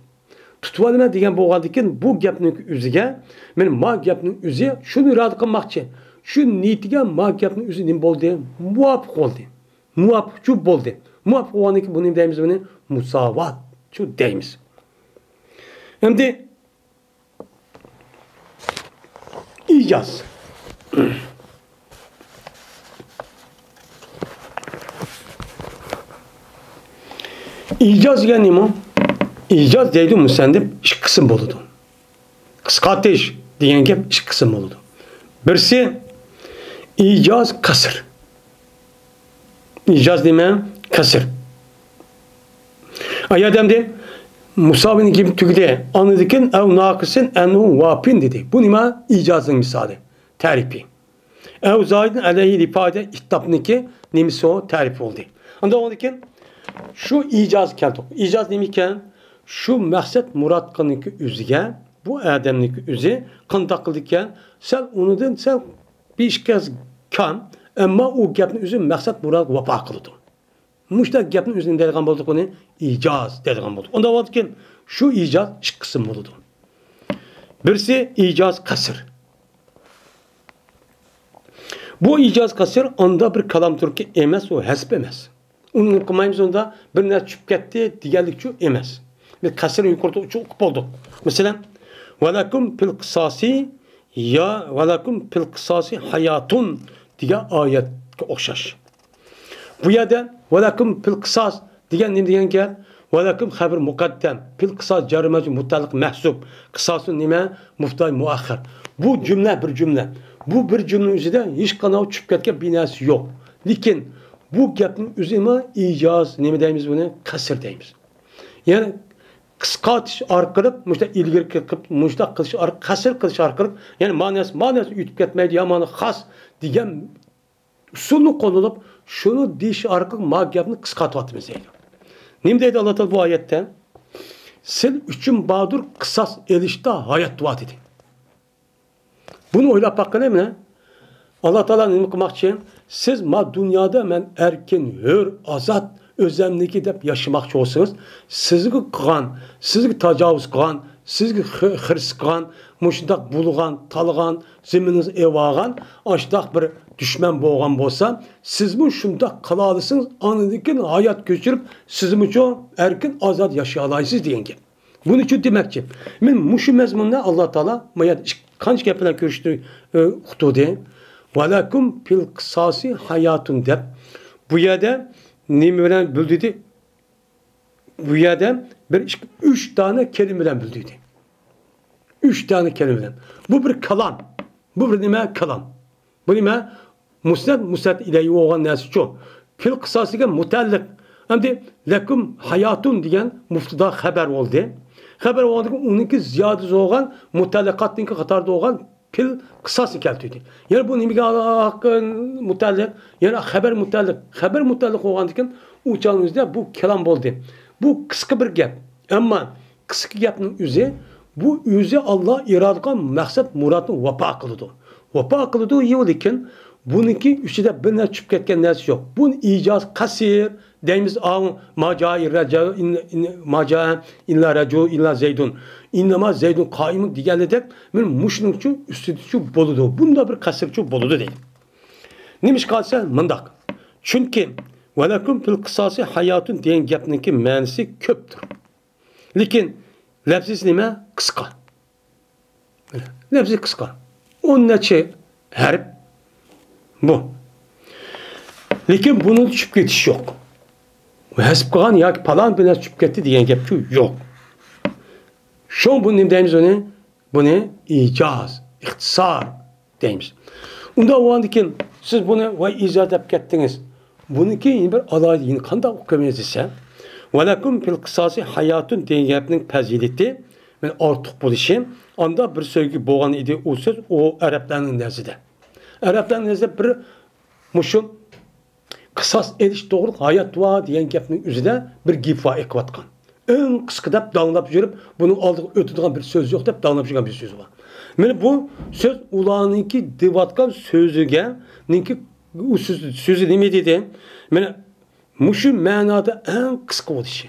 تۇتۇۋالىمەن دېگەن بولغاندىكىن، بۇ گەپنىڭ ئۆزىگە، مېنىڭ ما گەپنىڭ ئۆزى شۇنى ئىرادە قىلماقچى. شۇ نىيىتىگە ما گەپنىڭ ئۆزى نېمە بولدى؟ مۇۋاپىق بولدى. مۇۋاپىقچۇ بولدى. مۇۋاپىق بولغاندىكىن بۇنى نېمە دەيمىز؟ بۇنى مۇساۋاتچۇ دەيمىز. ئەمدى ئىجاز. ئىجاز دېگەن نېمە؟ ئىجاز دەيدۇ مۇسەننىپ، ئىككى قىسىم بولىدۇ. قىسقارتىش دېگەن گەپ ئىككى قىسىم بولىدۇ. بىرسى ئىجاز قەسر. ئىجاز نېمە؟ قەسر. ئايەت ئەمدى مۇساۋىنى كىم تۈگىدى؟ ئاندىن كېيىن ئەۋ ناقىسىن ئەنۋۇ ۋاپىن دېدى. بۇ نېمە؟ ئىجازنىڭ مىسالى، تەرىپى. ئەۋ زايدىن ئەلەيھى لىپادە ئىتتاپنىكى نېمىسى ئۇ؟ تەرىپى بولدى. ئاندىن ئاندىن كېيىن شۇ ئىجاز كەلدۇق. ئىجاز نېمە ئىكەن؟ شۇ مەقسەت مۇراد قىلنىكى ئۆزىگە، بۇ ئادەمنىكى ئۆزى قانداق قىلىدىكەن؟ سەل ئۇنىدىن سەل بىر ئىككى كەم، ئەمما ئۇ گەپنى ئۆزى مەقسەت مۇرادقا ۋاپا قىلىدۇ. مۇشۇنداق گەپنى ئۆزىنى دەيدىغان بولدۇق، ئۇنى ئىجاز دەيدىغان بولدۇق. ئۇنداق بولىدىكەن، شۇ ئىجاز ئىككى قىسىم بولىدۇ. بىرسى ئىجاز قەسر. بۇ ئىجاز قەسر ئاندا بىر كالامدۇركى ئەمەس، ئۇ ھەسپ ئەمەس. ئۇنى قىلمايمىز ئۇندا، بىر نەرسە چۈشۈپ كەتتى دېگەنلىكچۇ ئەمەس. بىز قەسرنى يۇقىرىدا ئۇقۇپ بولدۇق. مەسىلەن، ۋەلەكۇم پىل قىساسى يا ۋەلەكۇم پىل قىساسى ھاياتۇن دېگەن ئايەتكە ئوخشاش. بۇ يەردە ۋەلەكۇم پىل قىساس دېگەن نېمە دېگەن گەپ؟ ۋەلەكۇم خەبىر مۇقەددەم، پىل قىساس جارى مەجرۇر مۇتەئەللىق مەھزۇپ، قىساسۇن نېمە؟ مۇبتەدا مۇئەخخەر. بۇ جۈملە بىر جۈملە. بۇ بىر جۈملىنىڭ ئۆزىدە ھېچقانداق چۈشۈپ كەتكەن بىر نەرسە يوق. لېكىن بۇ گەپنىڭ ئۆزى نېمە؟ ئىجاز، نېمە دەيمىز بۇنى؟ قەسر دەيمىز. يەنى قىسقارتىش ئارقىلىق، مۇشۇنداق ئىلگىرى قىلىپ، مۇشۇنداق قىلىش ئارقىلىق، قەسر قىلىش ئارقىلىق، يەنى مانىسى، مانىسى ئۆتۈپ كەتمەيدۇ، يا مانا خاس دېگەن ئۇسۇلنى قوللىنىپ، شۇنى دېيىش ئارقىلىق ما گەپنى قىسقارتىۋاتىمىز دەيدۇ. نېمە دەيدۇ ئاللا تائالا بۇ ئايەتتە؟ سىلەر ئۈچۈن باردۇر قىساس ئېلىشتا ھايات دېدى. بۇنى ئويلاپ باققىلى، مانا. ئاللا تائالا نېمە قىلماقچى؟ سىز ما دۇنيادا مەن ئەركىن، ھۆر، ئازاد، ئۆزەمنىكى دەپ ياشىماقچى بولسىڭىز، سىزگە قىلغان، سىزگە تاجاۋۇز قىلغان، سىزگە خى-، خىرىس قىلغان، مۇشۇنداق بۇلىغان، تالىغان، زېمىنىڭىزنى ئېلىۋالغان، ئاشۇنداق بىر دۈشمەن بولغان بولسا، سىزمۇ شۇنداق قىلالىسىڭىز، ئاندىن كېيىن ھايات كۆچۈرۈپ، سىزمۇچۇ ئەركىن، ئازاد ياشىيالايسىز دېگەن گەپ. بۇنى شۇ دېمەكچى. مەن مۇشۇ مەزمۇننى ئاللا تائالا ما يەردە ئىك-، قانچە گەپ بىلەن كۆرۈشتى، ئۇقتۇردى. ۋەلەكۇم پىل قىساسى ھاياتۇن دەپ، بۇ يەردە نېمە بىلەن بىلدۈردى؟ بۇ يەردە بىر ئىككى، ئۈچ دانە كەلىمە بىلەن بىلدۈردى. ئۈچ دانە كەلىمە بىلەن. بۇ بىر كالام. بۇ بىر نېمە؟ كالام. بۇ نېمە؟ مۇسنەد، مۇسنەد ئىلەيھى بولغان نەرسىچۇ. پىل قىساس دېگەن مۇتەئەللىق. ئەمدى لەكۇم ھاياتۇن دېگەن مۇبتەدا خەۋەر بولدى. خەۋەر بولغاندىكىن ئۇنىڭكى زىيادىسى بولغان مۇتەئەللىقاتنىڭكى قاتارىدا بولغان پىل قىساسنى كەلتۈردى. يەنە بۇ نېمىگە مۇتەئەللىق؟ يەنە خەۋەر مۇتەئەللىق. خەۋەر مۇتەئەللىق بولغاندىكىن ئۇ چاغنىڭ ئۆزىدە بۇ كالام بولدى. بۇ قىسقا بىر گەپ. ئەمما قىسقا گەپنىڭ ئۆزى، بۇ ئۆزى ئاللا ئىرادە قىلغان مەقسەت مۇرادنى ۋاپا قىلىدۇ. ۋاپا قىلىدۇ، يو، لېكىن بۇنىڭكى ئىچىدە بىر نەرسە چۈشۈپ كەتكەن نەرسە يوق. بۇنى ئىجاز قەسىر دەيمىز، ئاۋۇ ما جا ئىررەجۇ، ئىن-، ئىن-، ما جا ئىللا رەجۇ، ئىللا زەيدۇن. ئىننەما زەيدۇن قائىمۇن دېگەنلىدەك، مانا مۇشۇنىڭچۇ ئۈستىدىچۇ بولىدۇ. بۇندا بىر قەسىرچۇ بولىدۇ دەيدۇ. نېمىشقا دېسە مۇنداق. چۈنكى ۋەلەكۇم فىل قىساسى ھاياتۇن دېگەن گەپنىڭكى مەنىسى كۆپتۇر. لېكىن لەپزىسى نېمە؟ قىسقا. لەپزى قىسقا. ئون نەچچە ھەرپ بۇ. لېكىن بۇنى چۈشۈپ كېتىش يوق. ھەزىپ قىلغان ياكى پالان بىر نەرسە چۈشۈپ كەتتى دېگەن گەپچۇ يوق. شۇڭا بۇنى نېمە دەيمىز ئۇنى؟ بۇنى ئىجاز، ئىختىسار دەيمىز. ئۇنداق بولغاندىكىن سىز بۇنى ۋاي ئىجاز دەپ كەتتىڭىز. بۇنىڭكى يەنە بىر ئالاھىدە يەنە قانداق ئوقۇيمىز دېسە، ۋەلەكۇم فىل قىساسى ھاياتۇن دېگەن گەپنىڭ پەزىلىتى، مانا ئارتۇق بولۇشى، ئاندا بىر سۆزگە بولغان ئىدى ئۇ سۆز، ئۇ ئەرەبلەرنىڭ نەزىدە. ئەرەبلەرنىڭ نەزىدە بىر مۇشۇ قىساس ئېلىش توغرىلىق ھايات ۋا دېگەن گەپنىڭ ئۆزىدە بىر گېپ ۋا ئېقىۋاتقان. ئەڭ قىسقا دەپ داڭلاپ يۈرۈپ، بۇنىڭ ئالدىغا ئۆتىدىغان بىر سۆز يوق دەپ داڭلاپ يۈرگەن بىر سۆز بار. مانا بۇ سۆز ئۇلارنىڭكى دېۋاتقان سۆزىگە، نىڭكى ئۇ سۆز، سۆزى نېمە دېدى؟ مانا مۇشۇ مەنادا ئەڭ قىسقا بولۇشى.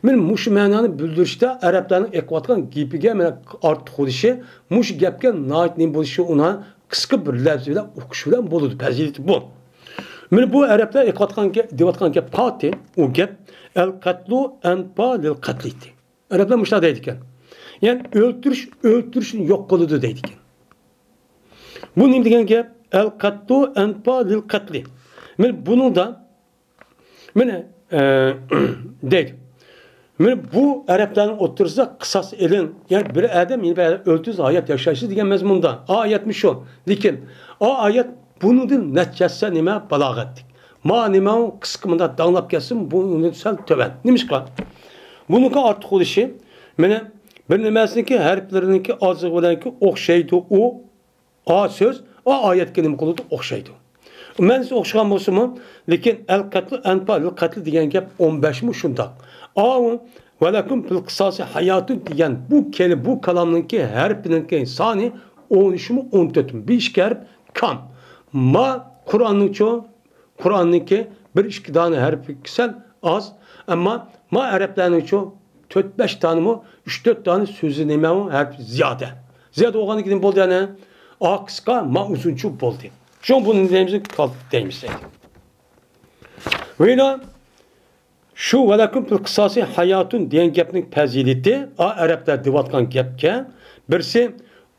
مانا مۇشۇ مەنانى بىلدۈرۈشتە ئەرەبلەرنىڭ ئېقىۋاتقان گېپىگە مانا ئارتۇق بولۇشى، مۇشۇ گەپكە ناھايىتى نېمە بولۇشى ئۇنى قىسقا بىر لەپز بىلەن ئوقۇش بىلەن بولىدۇ، پەزىلىتى بۇ. مانا بۇ ئەرەبلەر ئېقىۋاتقان گەپ، دەۋاتقان گەپ قاتى، ئۇ گەپ ئەل قەتلۇ ئەنپا لىل قەتلىتى. ئەرەبلەر مۇشۇنداق دەيدىكەن. يەنى ئۆلتۈرۈش، ئۆلتۈرۈشنى يوق قىلىدۇ دەيدىكەن. بۇ نېمە دېگەن گەپ؟ ئەل قەتلۇ ئەنپا لىل قەتلى. مانا بۇنىڭدا مانا، ئە، دەيدۇ. مانا بۇ ئەرەبلەرنىڭ ئوتتۇرىسىدا قىساس ئېلىڭ. يەنى بىر ئادەم يەنە بىر ئادەم ئۆلتۈرسە ھايات ياشايسىز دېگەن مەزمۇندا. ئا ئايەتمۇ شۇ. لېكىن ئا ئايەت بۇنىڭدىن نەچچە ھەسسە نېمە بالاغەتلىك. ما نېمە قىسقا مۇنداق داڭلاپ كەتسىمۇ بۇنىڭدىن سەل تۆۋەن. نېمىشقا؟ بۇنىڭكى ئارتۇق بولۇشى، مانا بىر نېمەسىنىڭكى ھەرپلىرىنىڭكى ئازلىقى بىلەنكى ئوخشايدۇ ئۇ. ئا سۆز، ئا ئايەتكە نېمە قىلىدۇ؟ ئوخشايدۇ. مەنىسى ئوخشىغان بولسىمۇ، لېكىن ئەل قەتلى ئەنپا لىل قەتلى دېگەن گەپ ئون بەشمۇ شۇنداق. ئاۋۇ ۋەلەكۇم فىل قىساسى ھاياتۇن دېگەن بۇ كەلى، بۇ كالامنىڭكى ھەرپىنىڭكى سانى ئون ئۈچمۇ ئون تۆتمۇ؟ بۇ ئىككى ھەرپ كام. ما قۇرئاننىڭچۇ؟ قۇرئاننىڭكى بىر ئىككى دانە ھەرپى سەل ئاز، ئەمما ما ئەرەبلەرنىڭچۇ تۆت بەش دانىمۇ، ئۈچ تۆت دانە سۆزى نېمە ئۇ ھەرپ زىيادە. زىيادە بولغاندىن كېيىن بولدى يەنە ئا قىسقا، ما ئۇزۇنچۇ بولدى. شۇڭا بۇنى دەيمىز، كالت دەيمىز. ۋىنا شۇ ۋەلەكۇم فىل قىساسى ھاياتۇن دېگەن گەپنىڭ پەزىلىتى، ئا ئەرەبلەر دەۋاتقان گەپكە، بىرسى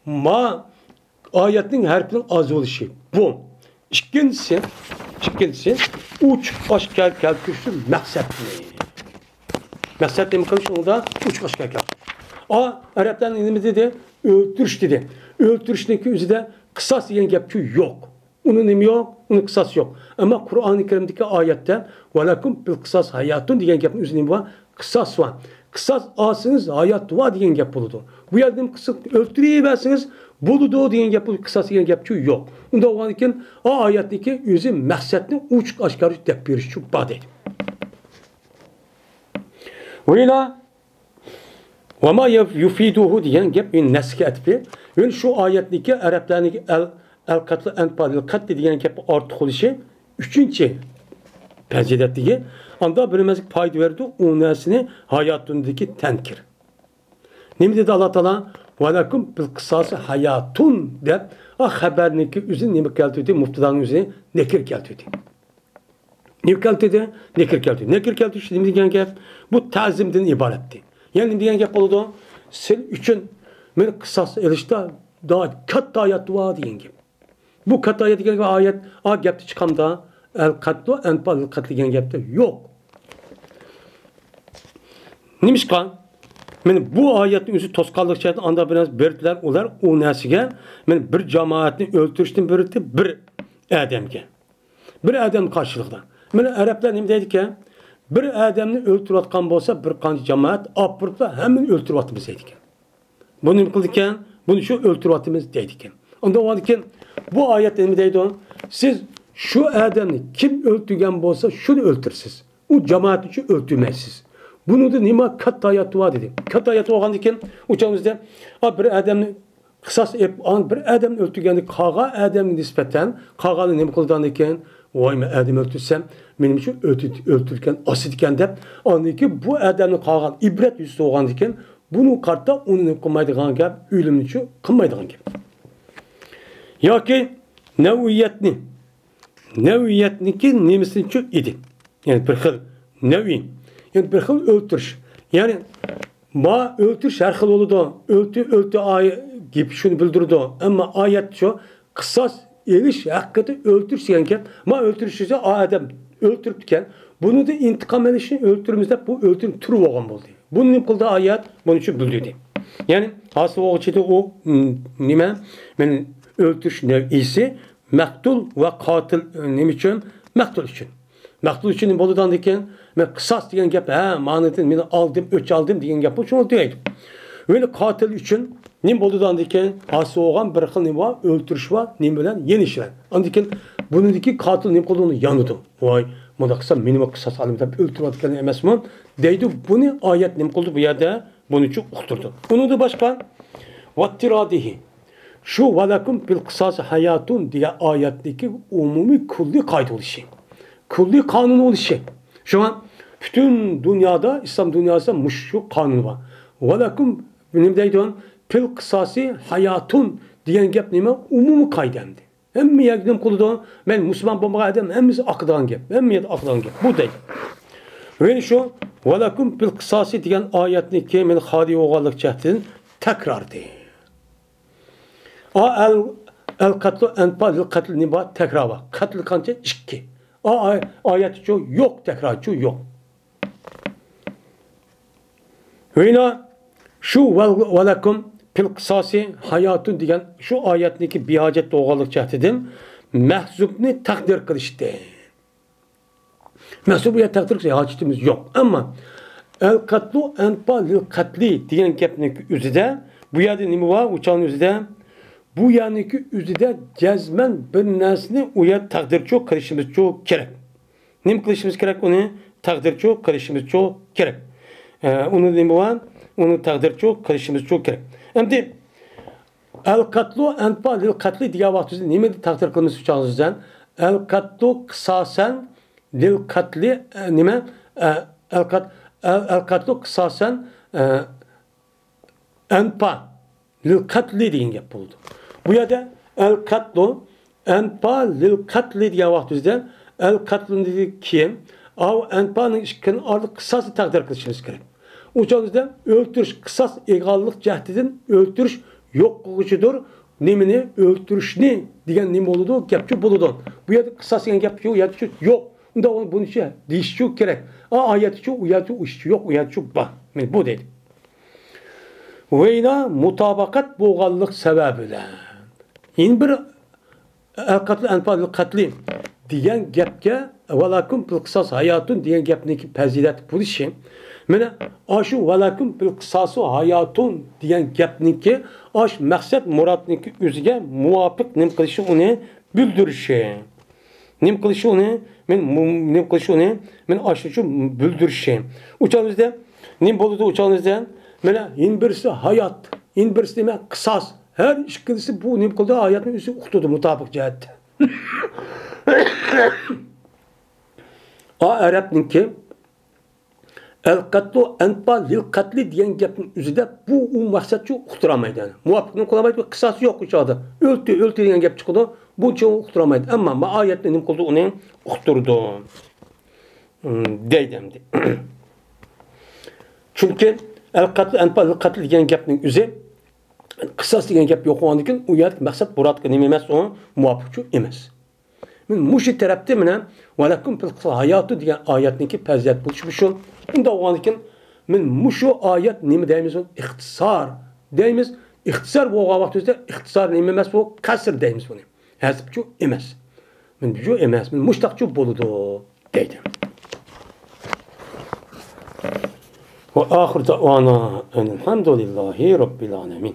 ما ئايەتنىڭ ھەرپىنىڭ ئاز بولۇشى بۇ. ئىككىنچىسى، ئىككىنچىسى ئوچۇق ئاشكارا كەلتۈرۈشتىن مەقسەتنى. مەقسەت نېمە قىلىش ئۇنىڭدا؟ ئوچۇق ئاشكارا كەلتۈرۈش. ئا، ئەرەبلەر نېمە دېدى؟ ئۆلتۈرۈش دېدى. ئۆلتۈرۈشنىڭكى ئۆزىدە قىساس دېگەن گەپچۇ يوق. ئۇنى نېمە يوق؟ ئۇنى قىساس يوق. ئەمما قۇرئانى كەرىمدىكى ئايەتتە ۋەلەكۇم بىل قىساس ھاياتۇن دېگەن گەپنىڭ ئۆزى نېمە بار؟ قىساس بار. قىساس ئالسىڭىز ھايات بار دېگەن گەپ بولىدۇ. بۇ يەردە نېمە قىلسا ئۆلتۈرۈۋەرسىڭىز بولىدۇ دېگەن گەپ بولىدۇ. قىساس دېگەن گەپچۇ يوق. ئۇنداق بولغاندىكىن ئا ئايەتنىڭكى ئۆزى مەقسەتنى ئوچۇق ئاشكارا دەپ بېرىشچۇ بار دەيدۇ. ۋەيلا ۋەما يۇفىدۇھۇ دېگەن گەپ نەسكە ئەتىپى. يەنى شۇ ئايەتنىكى ئەرەبلەرنىڭكى ئەل، ئەل قەتلى ئەنپالىل قەتلى دېگەن گەپ ئارتۇق بولۇشى ئۈچىنچى پەزىلەتلىكى. ئاندا بىلمەسلىك پايدا بېرىدۇ، ئۇ نەرسىنى ھاياتۇندىكى تەنكىر. نېمە دېدى ئاللا تائالا؟ ۋەلەكۇم بىل قىساسى ھاياتۇن دەپ، ئا خەبەرنىڭكى ئۆزىنى نېمە كەلتۈردى؟ مۇبتىدانىڭ ئۆزىنى نەكىر كەلتۈردى. نېمە كەلتۈردى؟ نەكىر كەلتۈردى. نەكىر كەلتۈرۈش نېمە دېگەن گەپ؟ بۇ تەزىمدىن ئىبارەتتى. يەنى نېمە دېگەن گەپ بولىدۇ؟ سىلەر ئۈچۈن مېنى قىساس ئېلىشتا دا-، كاتتا ھايات بار دېگەن گەپ. بۇ كاتتا ھايات دېگەن ئايەت، ئا گەپتە چىقامدا، ئەل قەتلۇ ئەنپا ئەل قەتل دېگەن گەپتە يوق. نېمىشقا؟ مانا بۇ ئايەتنىڭ ئۆزى توسقانلىق شەرتى ئاندا بىر نەرسە بېرىتىلەر، ئۇلار ئۇ نەرسىگە، مانا بىر جامائەتنى ئۆلتۈرۈشتىن بېرىتىپ بىر ئادەمگە. بىر ئادەم قارشىلىقىدا. مانا ئەرەبلەر نېمە دەيدىكەن؟ بىر ئادەمنى ئۆلتۈرۈۋاتقان بولسا، بىر قانچە جامائەت ئاپىرىپلا ھەممىنى ئۆلتۈرۈۋاتىمىز دەيدىكەن. بۇ نېمە قىلىدىكەن؟ بۇنى شۇ ئۆلتۈرۈۋاتىمىز دەيدىكەن. ئۇنداق بولغاندىكىن بۇ ئايەتتە نېمە دەيدۇ؟ سىز شۇ ئادەمنى كىم ئۆلتۈرگەن بولسا، شۇنى ئۆلتۈرىسىز. ئۇ جامائەتنىچۇ ئۆلتۈرمەيسىز. بۇنىڭدا نېمە كاتتا ھايات بار دېدى. كاتتا ھايات بولغاندىكىن، ئۇ چاغىمىزدا، ئا، بىر ئادەمنى قىساس ئېلىپ، ئان بىر ئادەمنى ئۆلتۈرگەندە قالغان ئادەمگە نىسبەتەن، قالغاننى نېمە قىلىدىغاندىكىن، ۋاي، مەن ئادەم ئۆلتۈرسەم، مېنىڭچۇ ئۆلتۈر-، ئۆلتۈرگەن ئاسىدىكەن دەپ، ئاندىن كېيىن بۇ ئادەمنى قالغان ئىبرەت يۈزىسىدە بولغاندىكىن، بۇنىڭغا قارىتا ئۇنى نېمە قىلمايدىغان گەپ، ئۆلۈمنىچۇ قىلمايدىغان گەپ. ياكى نەۋئىيەتنى، نەۋئىيەتنىڭكى نېمىسىنىچۇ ئىدى. يەنى بىر خىل نەۋئىي، يەنى بىر خىل ئۆلتۈرۈش. يەنى ما ئۆلتۈرۈش ھەر خىل بولىدۇ. ئۆلتۈ، ئۆلتۈ ئاي گېپى شۇنى بىلدۈرىدۇ. ئەمما ئايەتچۇ قىساس ئېلىش ھەققىدە ئۆلتۈرۈش دېگەن گەپ. ما ئۆلتۈرۈش دېسە، ئا ئادەم ئۆلتۈرۈپتىكەن. بۇنىڭدا ئىنتىقام ئېلىشنى ئۆلتۈرىمىز دەپ بۇ ئۆلتۈرۈپ تۇرۇۋالغان بولدى. بۇنى نېمە قىلدى ئايەت؟ بۇنى شۇ بىلدۈردى. يەنى ھاسىل بولغۇچىدا ئۇ، م، نېمە؟ مەن ئۆلتۈرۈش نەۋئىسى مەقتۇل ۋە قاتىل، ئە، نېمە ئۈچۈن؟ مەقتۇل ئۈچۈن. مەقتۇل ئۈچۈن نېمە بولىدىغاندىكىن، مەن قىساس دېگەن گەپ، ھە، مانىدىن مېنى ئالدىم، ئۆچ ئالدىم دېگەن گەپ بولۇپ شۇڭا تۈگەيدۇ. ۋە قاتىل ئۈچۈن نېمە بولىدىغاندىكىن، ھاسىل بولغان بىر خىل نېمە بار؟ ئۆلتۈرۈش بار، نېمە بىلەن؟ يېنىش بىلەن. ئاندىكىن بۇنىڭدىكى قاتىل نېمە قىلىدۇ؟ ئۇنى يانىدۇ. ۋاي، مۇنداق قىلسا مېنىمۇ قىساس ئالىمەن دەپ ئۆلتۈرۈۋاتقان ئەمەسمۇ؟ دەيدۇ. بۇنى ئايەت نېمە قىلدى بۇ يەردە؟ بۇنىچۇ ئۇقتۇردى. ئۇنىڭدىن باشقا، ۋەتتىرادىھى. شۇ ۋەلەكۇم فىل قىساسى ھاياتۇن دېگەن ئايەتتىكى ئومۇمىي كۈللىي قائىدە بولۇشى، كۈللىي قانۇن بولۇشى. شۇڭا پۈتۈن دۇنيادا، ئىسلام دۇنياسىدا مۇشۇ قانۇن بار. ۋەلەكۇم نېمە دەيدۇ؟ فىل قىساسى ھاياتۇن دېگەن گەپ نېمە؟ ئومۇمىي قائىدە ئەمدى. ھەممە يەرگە نېمە قىلىدۇ؟ مەن مۇسۇلمان بولمىغان ئادەم ھەممىسى ئاقىدىغان گەپ، ھەممە يەردە ئاقىدىغان گەپ. بۇ دەيدۇ. ۋە شۇ ۋەلەكۇم فىل قىساسى دېگەن ئايەتنىڭكى مېنى خالىي بولغانلىق جەھەتتىن تەكرار دەيدۇ. ئا ئەل، ئەل قەتلۇ ئەنپا لىل قەتل نېمە بار؟ تەكرار بار. قەتل قانچە؟ ئىككى. ئا ئاي-، ئايەتچۇ يوق، تەكرارچۇ يوق. ۋىنا شۇ ۋەل-، ۋەلەكۇم پىل قىساسى ھاياتۇن دېگەن شۇ ئايەتنىڭكى بىھاجەت بولغانلىق جەھەتتىن مەھزۇپنى تەقدىر قىلىشتى. مەھسۇبىيەت تەقدىر ھاجىتىمىز يوق. ئەمما ئەل قەتلۇ ئەنپا لىل قەتلى دېگەن گەپنىڭ ئۆزىدە، بۇ يەردە نېمە بار؟ ئۇچانىڭ ئۆزىدە، بۇ يەرنىڭكى ئۆزىدە جەزمەن بىر نەرسىنى ئۇ يەر تەقدىرچۇ قىلىشىمىزچۇ كېرەك. نېمە قىلىشىمىز كېرەك؟ ئۇنى تەقدىرچۇ قىلىشىمىزچۇ كېرەك. ئە، ئۇنى نېمە بار؟ ئۇنى تەقدىرچۇ قىلىشىمىزچۇ كېرەك. ئەمدى ئەل قەتلۇ ئەنپا لىل قەتلى دېگەن ۋاقتىمىزدا نېمىنى تەقدىر قىلىمىز ئۇ چاغدا بىزدىن؟ ئەل قەتلۇ قىساسەن لىل قەتلى، ئە، نېمە؟ ئە، ئەل قەت-، ئەل، ئەل قەتلۇ قىساسەن، ئە، ئەنپا لىل قەتلى دېگەن گەپ بولىدۇ. بۇ يەردە ئەل قەتلۇ ئەنپا لىل قەتلى دېگەن ۋاقتىمىزدا ئەل قەتلۇدىن كېيىن ئاۋۇ ئەنپانىڭ ئىككىنىڭ ئارىلىق قىساسنى تەقدىر قىلىشىمىز كېرەك. ئۇ چاغدا ئۆلتۈرۈش، قىساس ئېلىنغانلىق جەھىتىدىن ئۆلتۈرۈش يوق قىلغۇچىدۇر. نېمىنى؟ ئۆلتۈرۈشنى دېگەن نېمە بولىدۇ؟ گەپچۇ بولىدۇ. بۇ يەردە قىساس دېگەن گەپچۇ، يەرچۇ يوق. ئۇنداق بولغان بۇنىچە دېيىشچۇ كېرەك. ئا، ئايەتچۇ، ئۇ يەرچۇ، ئۇ ئىشچۇ يوق، ئۇ يەرچۇ بار. مانا بۇ دەيدۇ. ۋەينا مۇتابىقەت بولغانلىق سەۋەبى بىلەن. يەنە بىر ئەل قەتلى ئەنپا لىل قەتلى دېگەن گەپكە ۋەلەكۇم فىل قىساس ھاياتۇن دېگەن گەپنىڭكى پەزىلەت بولۇشى. مانا ئاشۇ ۋەلەكۇم فىل قىساسۇ ھاياتۇن دېگەن گەپنىڭكى ئاش مەقسەت مۇرادنىڭكى ئۆزىگە مۇۋاپىق نېمە قىلىشى، ئۇنى بىلدۈرۈشى. نېمە قىلىشى ئۇنى؟ مەن مۇ-، نېمە قىلىشى ئۇنى؟ مەن ئاشۇنچە بىلدۈرۈشى. ئۇچاغىمىزدا نېمە بولىدۇ ئۇچاغىمىزدا؟ مانا يەنە بىرسى ھايات، يەنە بىرسى نېمە؟ قىساس. ھەر ئىككىلىسى بۇ نېمە قىلدى؟ ھاياتنى ئۆزى ئۇقتۇردى مۇتابىق جەھەتتە. ئا ئەرەبنىڭكى ئەل قەتلۇ ئەنپا لىل قەتلى دېگەن گەپنىڭ ئۆزىدە بۇ ئۇ مەقسەتچۇ ئۇقتۇرالمايدۇ. مۇۋاپىقنى قىلالمايدۇ، قىساسى يوق ئۇ چاغدا. ئۆلتۈر، ئۆلتۈر دېگەن گەپ چىقىدۇ. بۇنچە ئۇقتۇرالمايدۇ. ئەمما ما ئايەتنى نېمە قىلدى؟ ئۇنى ئۇقتۇردى. ھىم، دەيدۇ ئەمدى. چۈنكى ئەل قەتلۇ ئەنپا لىل قەتلى دېگەن گەپنىڭ ئۆزى قىساس دېگەن گەپ يوق بولغاندىكىن ئۇ يەردىكى مەقسەت مۇرادقا نېمە ئەمەس ئۇ؟ مۇۋاپىقچۇ ئەمەس. مەن مۇشۇ تەرەپتە مانا ۋەلەكۇم فىل قىساس ھاياتۇن دېگەن ئايەتنىڭكى پەزىلەت بولۇشى شۇ. ئۇنداق بولغاندىكىن مەن مۇشۇ ئايەت نېمە دەيمىز؟ ئىختىسار دەيمىز. ئىختىسار بولغان ۋاقتىمىزدا ئىختىسار نېمە ئەمەس بۇ؟ قەسر دەيمىز بۇنى. ھەزىپچۇ ئەمەس. مەن بۇ ئەمەس. مەن مۇشتاقچۇ بولىدۇ دەيدۇ. ۋە ئاخىر دەئۋانا ئەنىل ھەمدۇلىللاھى رەببىل ئالەمىن.